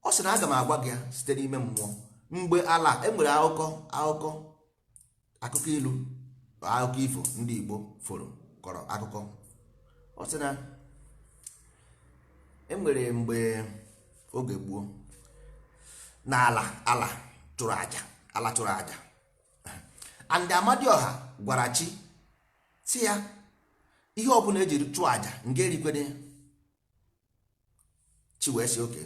Ọ sị na aga m agwa gị ya site n'ime mmụọ. Mgbe ala enwere akụkọ ilu, akụkọ ifo ndị Igbo foro kọrọ akụkọ. Ọ sị na enwere mgbe oge gboo na ala ala chụrụ aja, ala chụrụ aja, and Amadioha gwara chi si ya ihe ọbụla ejiri chụọ aja nga erikwene. Chi wee sị oke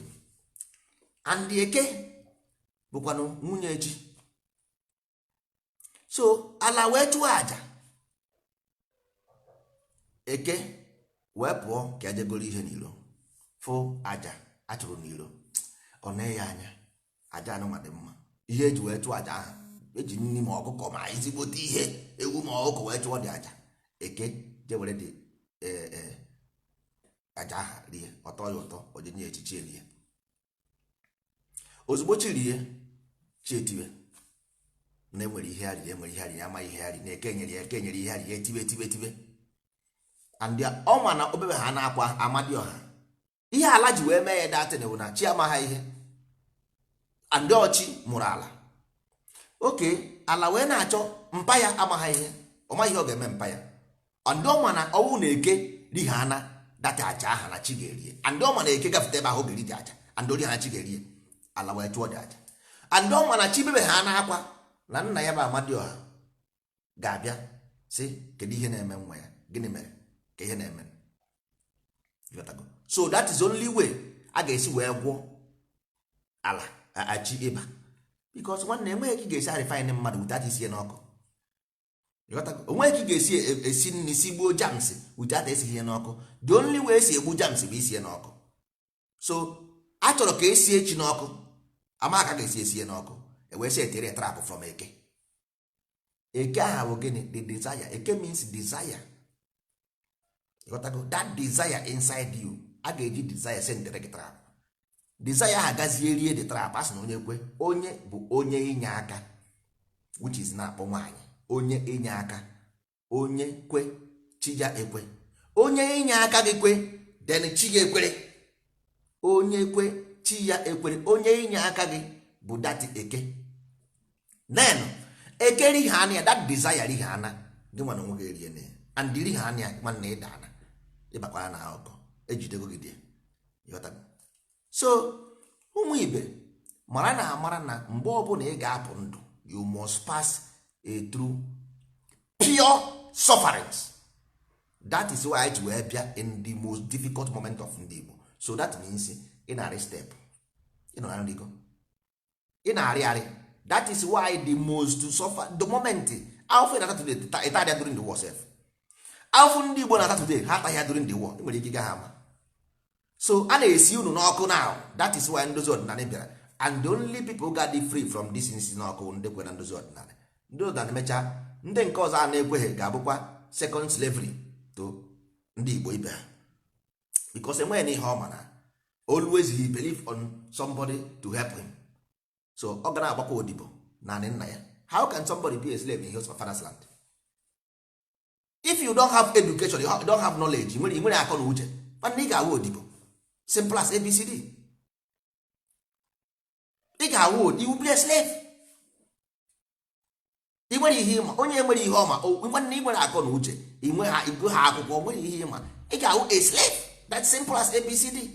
and Eke bụkwanụ nwunye chi. So ala wee chụọ aja, Eke wee pụọ ka ejegoro ihe n'iro, fụ aja achụrụ n'iro, ọ na ya anya. Aja anụnwa dị mma. Ihe eji wee chụọ aja ahụ, eji nri ma ọkụkọ ma ezigbote ihe, ewu ma ọkụkọ wee chụọ dị aja. Eke je were dị aja aha rie, ọtọ ya ụtọ, o je nye echichi erie. Ozugbo chi rie, chi etiwe na enwere ihe arịrị, enwere ihe arịrị, amaghị ihe arịrị na eke nyere ya, eke nyere ihe arịrị, etiwe tiwe tiwe. And ọ ma na obebe ha na-akwa Amadioha. Ihe ala ji wee mee ya datin bụ na chi amaghị ihe, and ọchị mụrụ ala oke ala wee na-achọ mpa ya, amaghị ihe, ọ maghị ihe ọ ga-eme mpa ya. And ọ ma na ọnwụ na eke righana data aja aha na chi ga-erie. And ọ ma na eke gafete ebe ahụ ga-eri dị aja, and ori ha, chi ga-erie. Ala wee chụọ dị aja. And ọ ma na chi bebe ha na-akwa na nna ya bụ Amadioha ga-abịa sị, kedu ihe na-eme nwa ya? Gịnị mere ka ihe na-eme? Ịghọtago? So that is only way a ga-esi wee gwọ ala achi ịba, because nwanne, enweghị ka ị ga-esi arịfine mmadụ without isi ya n'ọkụ. Ịghọtago? Onweghị ka ị ga-esi esi nri si gbuo germs without esighị ya n'ọkụ. The only way esi egbu germs bụ isi ya n'ọkụ. So a chọrọ ka esi echi n'ọkụ, ama ka ga-esi esi ya n'ọkụ, ewee sị etere trap from eke. Eke aha bụ gịnị? The desire. Eke means desire. Ịghọtago? That desire inside you, a ga-eji desire sendere gị trap. Desire ahụ gazie rie the trap. A sị na onye kwe, onye bụ onye inye aka, which is na-akpọ nwaanyị onye inye aka. Onye kwe, chi ya ekwe. Onye inye aka gị kwe, then chi gị ekwere. Onye kwe, chi ya ekwere. Onye inye aka gị bụ that eke. Then eke righa anya that desire, righa ana gị nwa na onwe gị erie na ya, and righa anya nwanne, ịda ana, ịbakwara na akụkọ ejidego gị dị. Ịghọtago? So ụmụ ibe, mara na amara na mgbe ọbụla ị ga-apụ ndụ, you must pass a through pure sufferings. That is why ji wee bịa in the most difficult moment of ndị Igbo. So that means ị na-arị step, ị nọ na nrigo, ị na-arị arị. That is why the most suffer the moment ahụfụ na-ata today, ịta during the war sef. Ahụfụ ndị Igbo na-ata today, ha ataghị ya during the war. Ị nwere ike ịga ha ama. So a na-esi unu n'ọkụ now. That is why ndozi ọdịnala bịara, and the only people ga dị free from this nsi n'ọkụ, ndị kwe na ndozi ọdịnala. Ndị ọdịnala mechaa, ndị nke ọzọ a na-ekweghị ga-abụkwa second slavery to ndị Igbo ibe ha, because enweghị na ihe ọ ma na always he believe on somebody to help him. So ọ ga na-agbakwa odibo naanị nna ya. How can somebody be a slave in his father's land? If you don't have education, you don't have knowledge, ị nwere akọ na uche, nwanne, ị ga-awụ odibo. Simple as ABCD. Ị ga-awụ, you will be a slave. Ị nwere ihe ịma, onye nwere ihe ọma, nwanne, ị nwere akọ na uche, ị nwe ha, ịgụ ha akwụkwọ, nwere ihe ịma, ị ga-awụ a slave. That's simple as ABCD.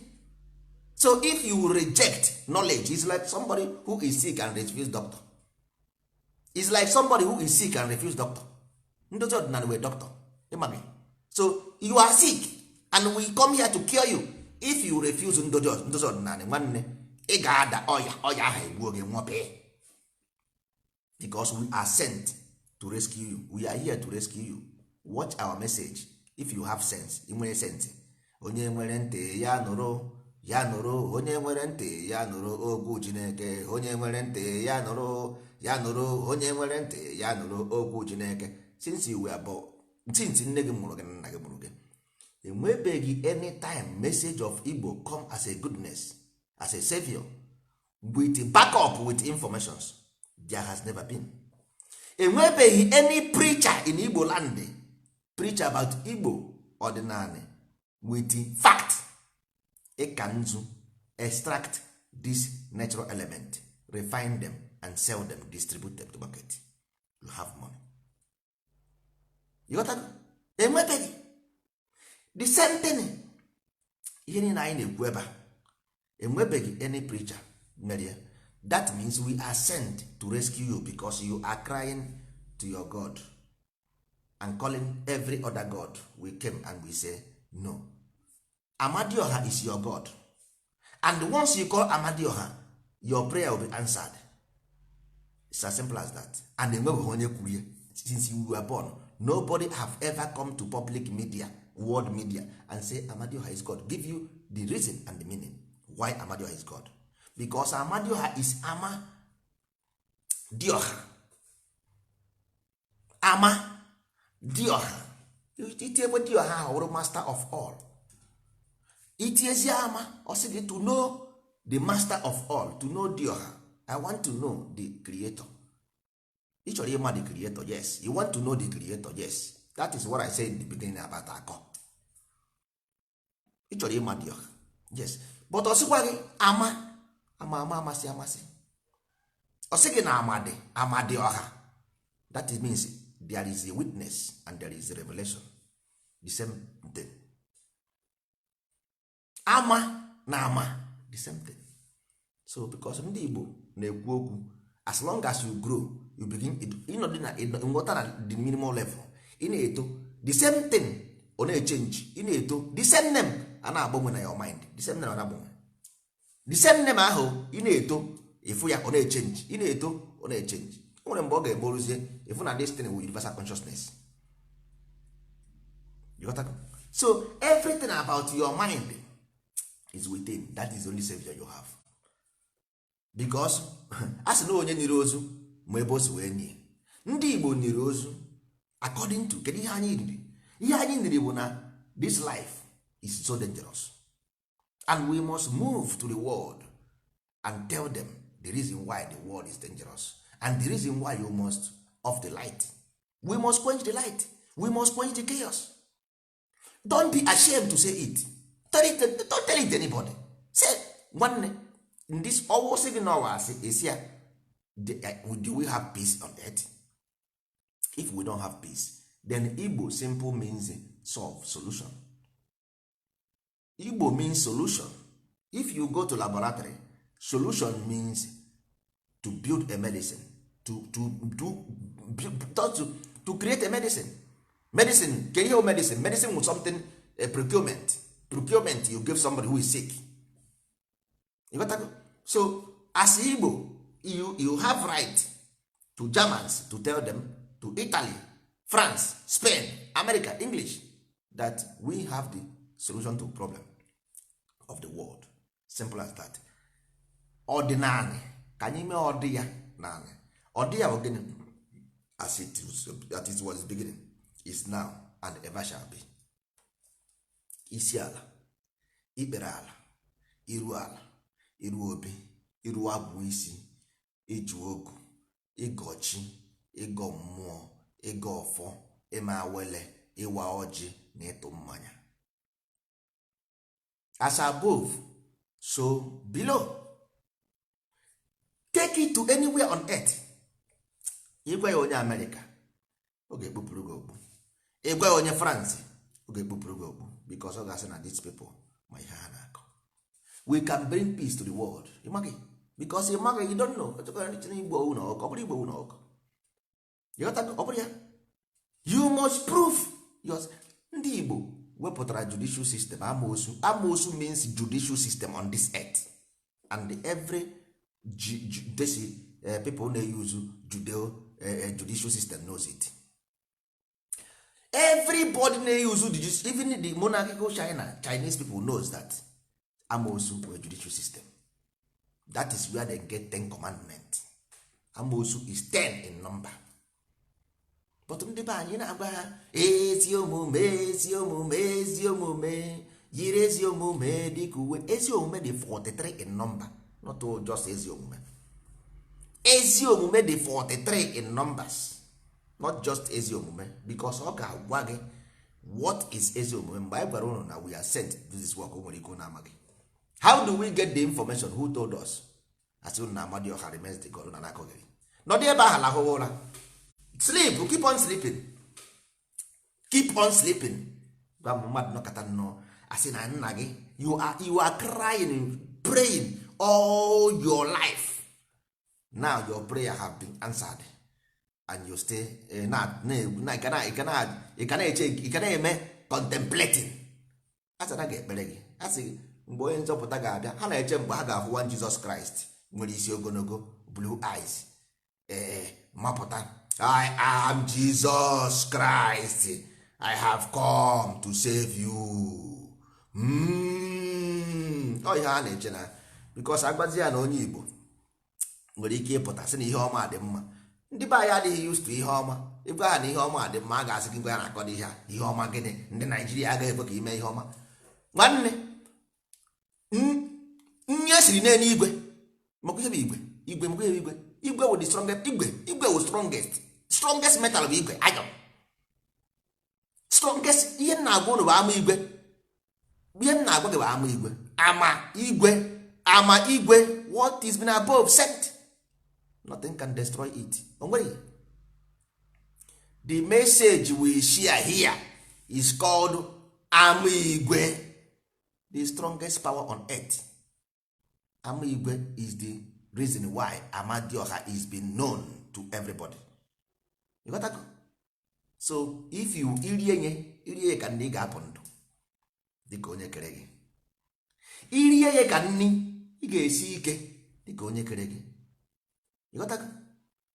So if you reject knowledge, it's like somebody who is sick and refuse doctor. It's like somebody who is sick and refuse doctor. Ndozi ọdịnala wee doctor ịma gị. So you are sick and we come here to cure you. If you refuse ndozi ọdịnala, nwanne, ị ga-ada ọya, ọya ahụ egbuo gị nwọpee, because we are sent to rescue you. We are here to rescue you. Watch our message if you have sense. Ị nwere sense. Onye nwere ntị ya nụrụ, ya nụrụ. Onye nwere ntị ya nụrụ okwu Chineke. Onye nwere ntị ya nụrụ, ya nụrụ. Onye nwere ntị ya nụrụ okwu Chineke. Since you were born, since nne gị mụrụ gị na nna gị mụrụ gị, enwebeghị anytime message of Igbo come as a goodness, as a savior, with backup, with informations. There has never been. Enwebeghị any preacher in Igbo land preach about Igbo ọdịnala with fact. Ịka nzu, extract this natural element, refine them and sell them, distribute them to market, you have money. You got that? Enwebeghị. The same thing, ihe niile anyị na-ekwu ebe a, enwebeghị any preacher mere ya. That means we are sent to rescue you, because you are crying to your god and calling every other god. We came and we say no, Amadioha is your god, and once you call Amadioha, your prayer will be answered. It's as simple as that. And enwebeghị onye kwuru ya. Since you were born, nobody have ever come to public media, world media, and say Amadioha is god, give you the reason and the meaning why Amadioha is god. Because Amadioha is ama dioha, ama dioha. Itiekwe dioha ahụ, wụrụ master of all. Itiezie ama, ọ sị gị to know the master of all, to know dioha. I want to know the creator. Ị chọrọ ịma the creator? Yes, you want to know the creator. Yes, that is what I said in the beginning about akọ. Ị chọrọ ịma dioha, yes, but ọ sịkwa gị ama ama ama amasị amasị. Ọ sị gị na amadi amadi ọha. That is means there is a witness and there is a revelation, the same thing. Ama na ama, the same thing. So because ndị Igbo na-ekwu okwu, as long as you grow, you begin ịnọdụ na nghọta na the minimal level, ị na-eto, the same thing ọ na-echange. Ị na-eto, the same name a na-agbanwe na your mind, the same name a na-agbanwe, the same name ahụ. Ị na-eto, ịfụ ya, ọ na-echange. Ị na-eto, ọ na-echange. O nwere mgbe ọ ga-emeruzie, ịfụ na this thing with universal consciousness. You got that? So everything about your mind is within. That is the only savior you have, because a sị na onye nyere ozu ma ebe o si wee nie. Ndị Igbo nyere ozu according to kedu ihe anyị riri? Ihe anyị riri bụ na this life is so dangerous and we must move to the world and tell them the reason why the world is dangerous and the reason why you must off the light. We must quench the light, we must quench the chaos. Don't be ashamed to say it. Tell it, don't tell it anybody. Say, nwanne, in this ọwụ sị gị n'ọwa asị esi ya, do we have peace on earth? If we don't have peace, then Igbo simple means solve, solution. Igbo means solution. If you go to laboratory, solution means to build a medicine, to create a medicine. Medicine, can you hear medicine? Medicine with something, a procurement. Procurement, you give somebody who is sick. You got that? So as Igbo, you have right to Germans, to tell them, to Italy, France, Spain, America, English, that we have the solution to problem of the world. Simple as that. Ọdịnala ka anyị mee ọdị ya naanị. Ọdị ya bụ gịnị? As it was, that it was beginning, is now and ever shall be. Isi ala, ikpere ala, iru ala, iru obi, iru agwụ, isi ịjụ ogu, ịgọchi, ịgọ mmụọ, ịgọ ọfọ, ịma awele, ịwa ọjị na ịtụ mmanya. As above, so below. Take it to anywhere on earth. Ịgwa ya onye Amerịka, ọ ga-ekpupụrụ gị okpu. Ịgwa ya onye France, ọ ga-ekpupụrụ gị okpu, because ọ ga-asị na these people ma ihe ha na-akọ. We can bring peace to the world. Ịmaghị, because ịmaghị, you don't know. Igbo owu na ọkụ, ọ bụrụ Igbo owu na ọkụ. Ọ bụrụ ya, you must prove your. Ndị Igbo wepụtara judicial system. Amoosu, amoosu means judicial system on this earth, and every desi people na-use judeo judicial system knows it. Everybody na-use, even the monarchical China, Chinese people knows that amoosu were judicial system. That is where they get 10 commandment. Amoosu is 10 in number. But ndị be anyị na-agwa ha ezi omume, ezi omume, ezi omume, yiri ezi omume dịka uwe. Ezi omume dị 43 in number, not just ezi omume. Ezi omume dị 43 in numbers, not just ezi omume, because ọ ga-agwa gị what is ezi omume. Mgbe anyị gwara unu na we are sent to do this work, o nwere ike unu amaghị. How do we get the information? Who told us? Asị unu na Amadioha remains the God. Na na-akọghịrị nọdụ ebe ahụ, lahụwa ụra. Sleep, keep on sleeping, keep on sleeping. Gwa m, mmadụ nọkọta nnọọ, asị na nna gị, you are crying, praying all your life. Now your prayer have been answered and you stay na na ị ka na-eche, ị ka na-eme contemplating. Asana ga-ekpere gị, asị gị mgbe onye nzọpụta ga-abịa. Ha na-eche mgbe ha ga-afụ one Jesus Christ nwere isi ogologo, blue eyes, ee, mapụta, "I am Jesus Christ, I have come to save you." Ọ ihe ha na-eche na. Because agbazi ya na onye Igbo nwere ike ịpụta sị na ihe ọma dị mma. Ndị be anyị adịghị used to ihe ọma. Ịgwa ha na ihe ọma dị mma, a ga-asị gị, gwa ya na-akọ ihe a, ihe ọma gịnị? Ndị Naijiria agaghị ekwe ka ime ihe ọma. Nwanne, nri esiri n'eluigwe, makwa ihe bụ igwe. Igwe, makwa ihe bụ igwe. Igwe wụ the strongest. Igwe wụ strongest metal bụ igwe, iron. Strongest. Ihe m na-agwa unu bụ ama igwe. Ihe m na-agwa gị bụ ama igwe, ama igwe, ama igwe. What is been above sent, nothing can destroy it. O nweghị. The message we share here is called ama igwe, the strongest power on earth. Ama igwe is the reason why Amadioha is been known to everybody. You got that? So if you irie nye, irie ka nni, ga-apụ ndụ dịka onye kere gị. Irie ya ka nni, ị ga-esi ike dịka onye kere gị. You got that?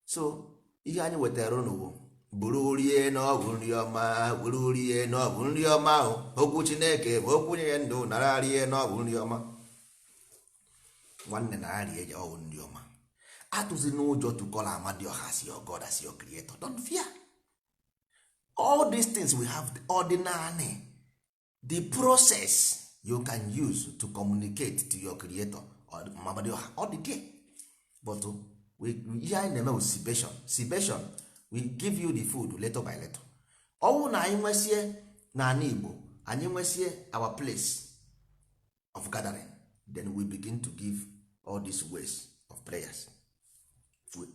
So ihe anyị wetara unu bụ buru rie na ọ bụ nri ọma, buru rie na ọ bụ nri ọma ahụ. Okwu Chineke bụ okwu nye ndụ. Nara rie na ọ bụ nri ọma. Nwanne, nara rie ya, ọ bụ nri ọma. Atụzi n'ụjọ to call Amadioha as your God, as your creator. Don't fear. All these things we have, the ordinary, the process you can use to communicate to your creator or Amadioha, all the there. But we, ihe anyị na-eme bụ sibation sibation. We give you the food little by little. Ọnwụ na anyị nwesie n'ala Igbo, anyị nwesie our place of gathering, then we begin to give all these ways of prayers.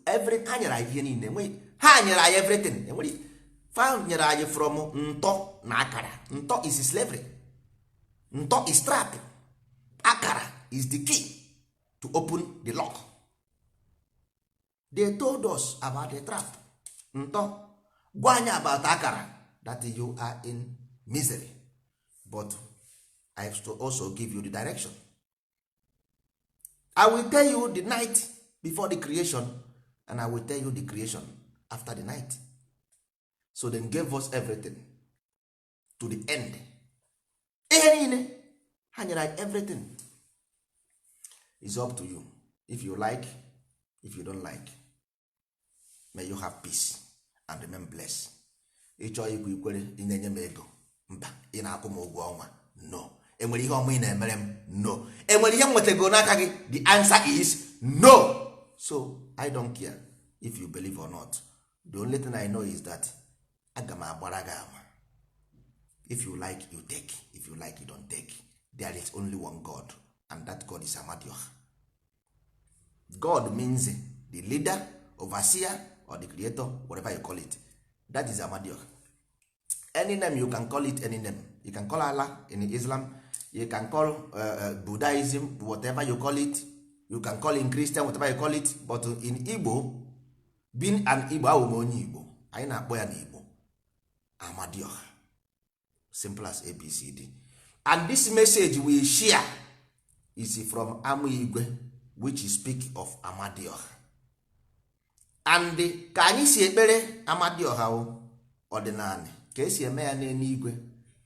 Every ha nyere anyị ihe niile. Ha nyere anyị everything. Enweghị fa nyere anyị from ntọ na akara. Ntọ is slavery, ntọ is trap, akara is the key to open the lock. They told us about the trap, ntọ, gwa anyị about akara, that you are in misery. But I have to also give you the direction. I will tell you the night before the creation, and I will tell you the creation after the night. So then gave us everything to the end. Ihe niile ha nyere anyị, everything is up to you, if you like, if you don't like. May you have peace and remain blessed. Ịchọọ ikwu ikwere, ị na-enye m ego? Mba. Ị na-akwụ m ụgwọ ọnwa? No. Enwere ihe ọma ị na-emere m? No. Enwere ihe m nwetago n'aka gị? The answer is no. So I don't care if you believe or not. The only thing I know is that aga m agbara gị ama. If you like, you take. If you like, you don't take. There is only one God, and that God is Amadioha. God means the leader, overseer or the creator, whatever you call it. That is Amadioha. Any name you can call it, any name you can call Allah in Islam, you can call Buddhism, whatever you call it, you can call in Christian, whatever you call it. But in Igbo, being an Igbo, awụ m onye Igbo, anyị na-akpọ ya n'Igbo Amadioha. Simple as ABCD. And this message we share is from Ama Igwe, which is speak of Amadioha. And ka anyị si ekpere Amadioha o ọdịnala, ka esi eme ya n'eluigwe,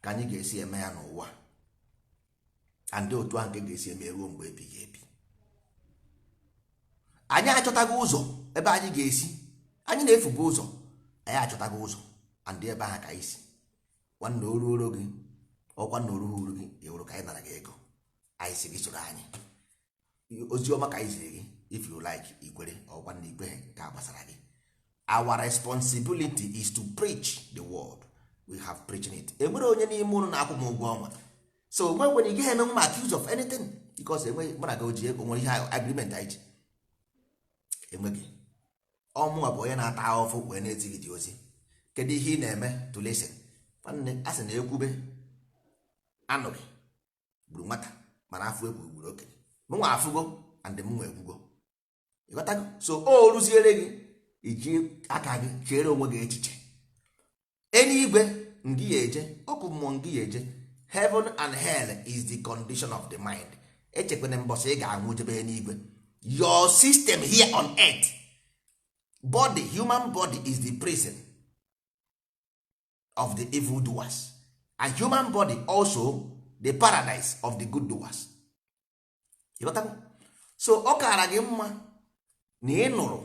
ka anyị ga-esi eme ya n'ụwa. And otu ahụ ka ga-esi eme ruo mgbe ebighị ebi. Anyị achọtago ụzọ ebe anyị ga-esi. Anyị na-efubu ụzọ, anyị achọtago ụzọ, and ebe ahụ ka anyị si. Nwanne, oru oro gị ọkwa na orughị uru gị ewuru ka anyị nara gị ego. Anyị si gị soro anyị, ozi ọma ka anyị ziri gị. If you like, ikwere, ọkwa na ikwe, ka gbasara gị. Our responsibility is to preach the word. We have preaching it. Enwere onye n'ime ụnụ na-akwụ m ụgwọ ọnwa, so nwe nwere ị gaghị eme m accuse of anything, because enweghị mụ na gị oji ego nwere ihe agreement anyị ji. Enweghị ọmụnwa bụ onye na-ata ahụhụ wee na-ezi gị dị ozi. Kedu ihe ị na-eme to listen? Nwanne, a sị na ekwube anụghị gburu nwata, mana afọ ekwuru gburu okenye. Mụnwa afụgo and mụnwa ekwugo. Ịghọtago? So o rụziere gị iji aka gị chere onwe gị echiche. Eluigwe ngị ya eje, ọkụ mmụọ ngị ya eje. Heaven and hell is the condition of the mind. Echekwana mbọsị ị ga-anwụ jebe eluigwe. Your system here on earth, body, human body is the prison of the evil doers, and human body also the paradise of the good doers. Ịghọtago? So ọ kaara gị mma na ị nụrụ,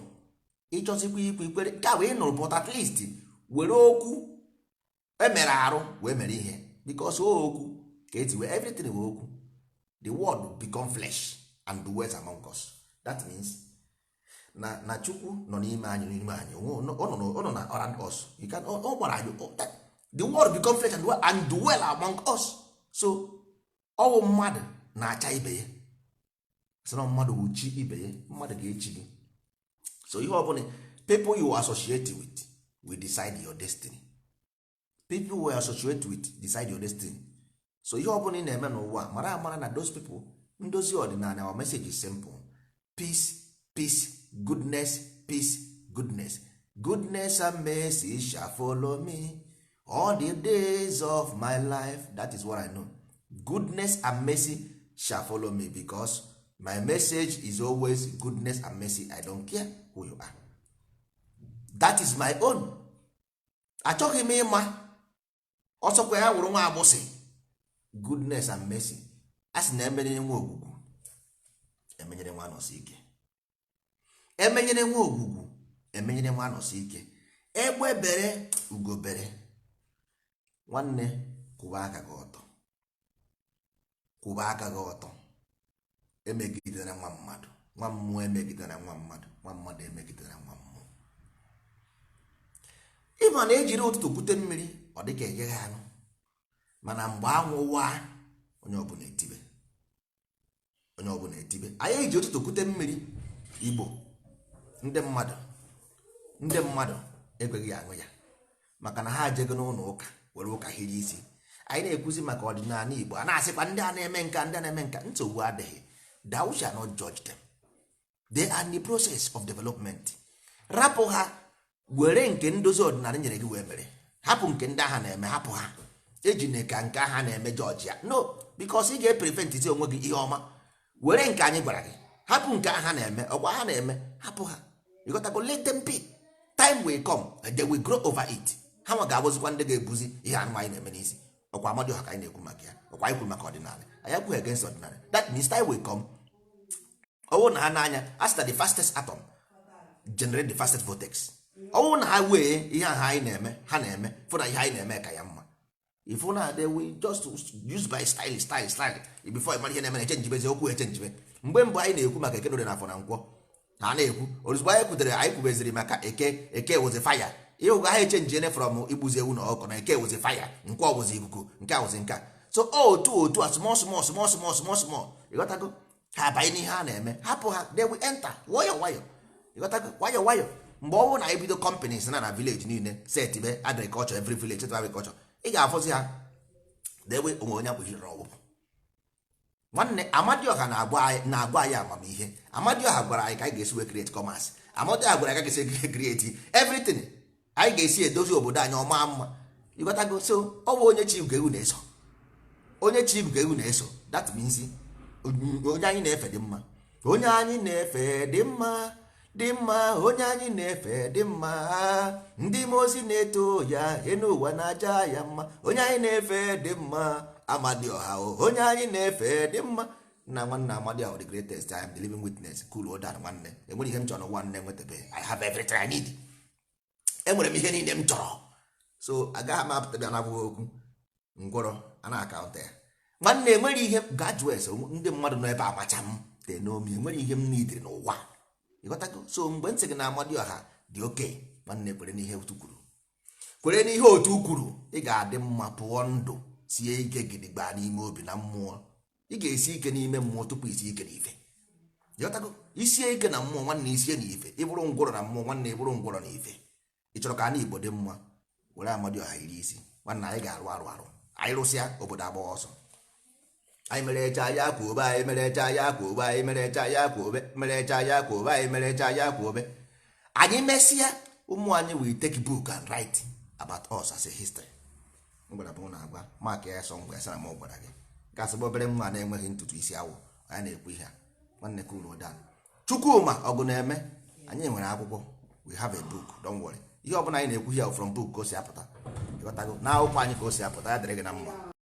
ịchọzikwa ikwu ikwere nke a bụ ị nụrụ, but at least were okwu emere arụ wee mere ihe, because okwu ka eti wee everything wee okwu. The word become flesh and dwells among us. That means na Chukwu nọ n'ime anyị, n'ime anyị ọ nọ na around us. You can, ọ gbara anyị the word become flesh and dwell among us. So ọwụ mmadụ na-acha ibe ya, sị na mmadụ wụ chi ibe ya, mmadụ ga-echi gị. So ihe ọbụla, people you associate with will decide your destiny. People you associate with decide your destiny. So ihe ọbụla ị na-eme n'ụwa, mara amara na those people. Ndozi ọdịnala, our message is simple: peace, peace, goodness, peace, goodness, goodness and mercy shall follow me all the days of my life. That is what I know. Goodness and mercy shall follow me, because my message is always goodness and mercy. I don't care who you are. That is my own. Achọghị m ịma ọsọkwa ya wụrụ nwa agbụsị. Goodness and mercy. A sị na emenyere nwa ogwugwu, emenyere nwa anọsi ike. Emenyere nwa ogwugwu, emenyere nwa anọsi ike. Egbe bere, ugo bere. Nwanne, kwụba aka gị ọtọ, kwụba aka gị ọtọ. Emegidere nwa mmadụ, nwa mmụọ. Emegidere nwa mmadụ, nwa mmadụ. Emegidere nwa mmụọ. Ịma na ejiri ụtụtụ kwute mmiri, ọ dịka egheghị anụ, mana mgbe anwụ waa, onye ọbụla etibe, onye ọbụla etibe. Anyị eji ụtụtụ kwute mmiri. Igbo, ndị mmadụ ekweghị aṅụ ya, maka na ha ejego n'ụlọ ụka were ụka hiri isi. Anyị na-ekwuzi maka ọdịnala Igbo, a na-asịkwa ndị a na-eme nka, ndị a na-eme nka. Nsogbu adịghị. Thou shall not judge them. They are in the process of development. Rapụ ha, were nke ndozi ọdịnala nyere gị wee mere. Hapụ nke ndị agha na-eme, hapụ ha. Ejine ka nke agha na-eme judge ya, no, because ị ga-eprevent onwe gị ihe ọma. Were nke anyị gwara gị, hapụ nke agha na-eme. Ọkwa ha na-eme, hapụ ha. Ịghọtago? Let them be. Time will come, they will grow over it. Ha nwa ga-abụzikwa ndị ga-ebuzi ihe anụ anyị na-eme n'isi. Ọkwa Amadioha ka anyị na-ekwu maka ya, ọkwa anyị kwuru maka ọdịnala. Anyị ekwughị against ọdịnala. That means time will come. Ọwụ na ha n'anya, a sị na the fastest atom generate the fastest vortex. Ọwụ na ha wee ihe ahụ anyị na-eme, ha na-eme, fụ na ihe anyị na-eme ka ya mma. Ifu na they will just use by style, style, style. Before ị mara ihe na-eme, na echenjibezi okwu, echenjibe. Mgbe mbụ anyị na-ekwu maka eke na afọ na nkwọ, ha na-ekwu. Ozugbo anyị kwutere, anyị kwubeziri maka eke. Eke wụzi fire. Ịhụga ha echenjiene from igbuzi ewu na ọkụ na eke wụzi fire, nkwọ wụzi ikuku, nke a wụzi nke a. So otu a, small small, small small, small small, ịghọtago? Ha abanye n'ihe a na-eme. Hapụ ha, they will enter nwayọ nwayọ. Ịghọtago? Nwayọ nwayọ. Mgbe ọ bụrụ na anyị bido companies na village niile, setibe agriculture, every village set agriculture, ị ga-afụzi ha dewe onwe onye akpụchiri ọgwụgwụ. Nwanne, Amadioha na-agwa anyị amamihe. Amadioha gwara anyị ka anyị ga-esi wee create commerce. Amadioha gwara anyị ka ga-esi create everything, anyị ga-esi edozi obodo anyị ọma mma. Ịghọtago? So ọ bụ onye chi ewu na-eso, onye chi ka ewu na-eso. That means onye anyị na-efe dị mma, onye anyị na-efe dị mma, dị mma. Onye anyị na-efe dị mma. Ndị mmụọ ozi na-eto ya, enu ụwa na-aja ya mma. Onye anyị na-efe dị mma. Amadioha o, onye anyị na-efe dị mma. Nna, nwanne, Amadioha the greatest. I am the living witness. Cool down, nwanne. Enwere ihe m chọrọ n'ụwa nne nwetabe. I have everything I need. Enwere m ihe niile m chọrọ. So agaghị m apụta bịa na-abụghị okwu ngwọrọ a na-akaụnta ya. Nwanne, enwere ihe graduates, ndị mmadụ nọ ebe amacha m tenomi. Enwere ihe m nidiri n'ụwa. Ịghọtago? So mgbe ntị gị na Amadioha dị oke, nwanne, kwere n'ihe otu kwuru, kwere n'ihe otu kwuru, ị ga-adị mma. Pụọ ndụ, sie ike gidigba n'ime obi na mmụọ. Ị ga-esi ike n'ime mmụọ tupu isi ike n'ife. Ịghọtago? Isie ike na mmụọ, nwanne, isie na ife. Ịbụrụ ngwọrọ na mmụọ, nwanne, ịbụrụ ngwọrọ na ife. Ị chọrọ ka ana Igbo dị mma, were Amadioha iri isi. Nwanne, anyị ga-arụ arụ arụ. Anyị rụsịa obodo, agbawa ọsọ. Anyị mere echa ya kwa obe, anyị mere echa ya kwa obe, anyị mere echa ya kwa obe, mere echa ya kwa obe, anyị mere echa ya kwa obe. Anyị mesịa, ụmụ anyị will take book and write about us as a history. M gwara bụ na agwa maka ya sọ ngwa ya sara m gwara gị gasị bụ obere nwa na-enweghị ntutu isi awọ. Anyị na-ekwu ihe a, nwanne, cool down. Chukwuma ọgụ na-eme. Anyị nwere akwụkwọ. We have a book, don't worry. Ihe ọbụla anyị na-ekwu here, from book ka o si apụta. Ịghọtago? Na akwụkwọ anyị ka o si apụta. Ya dịrị gị na mma.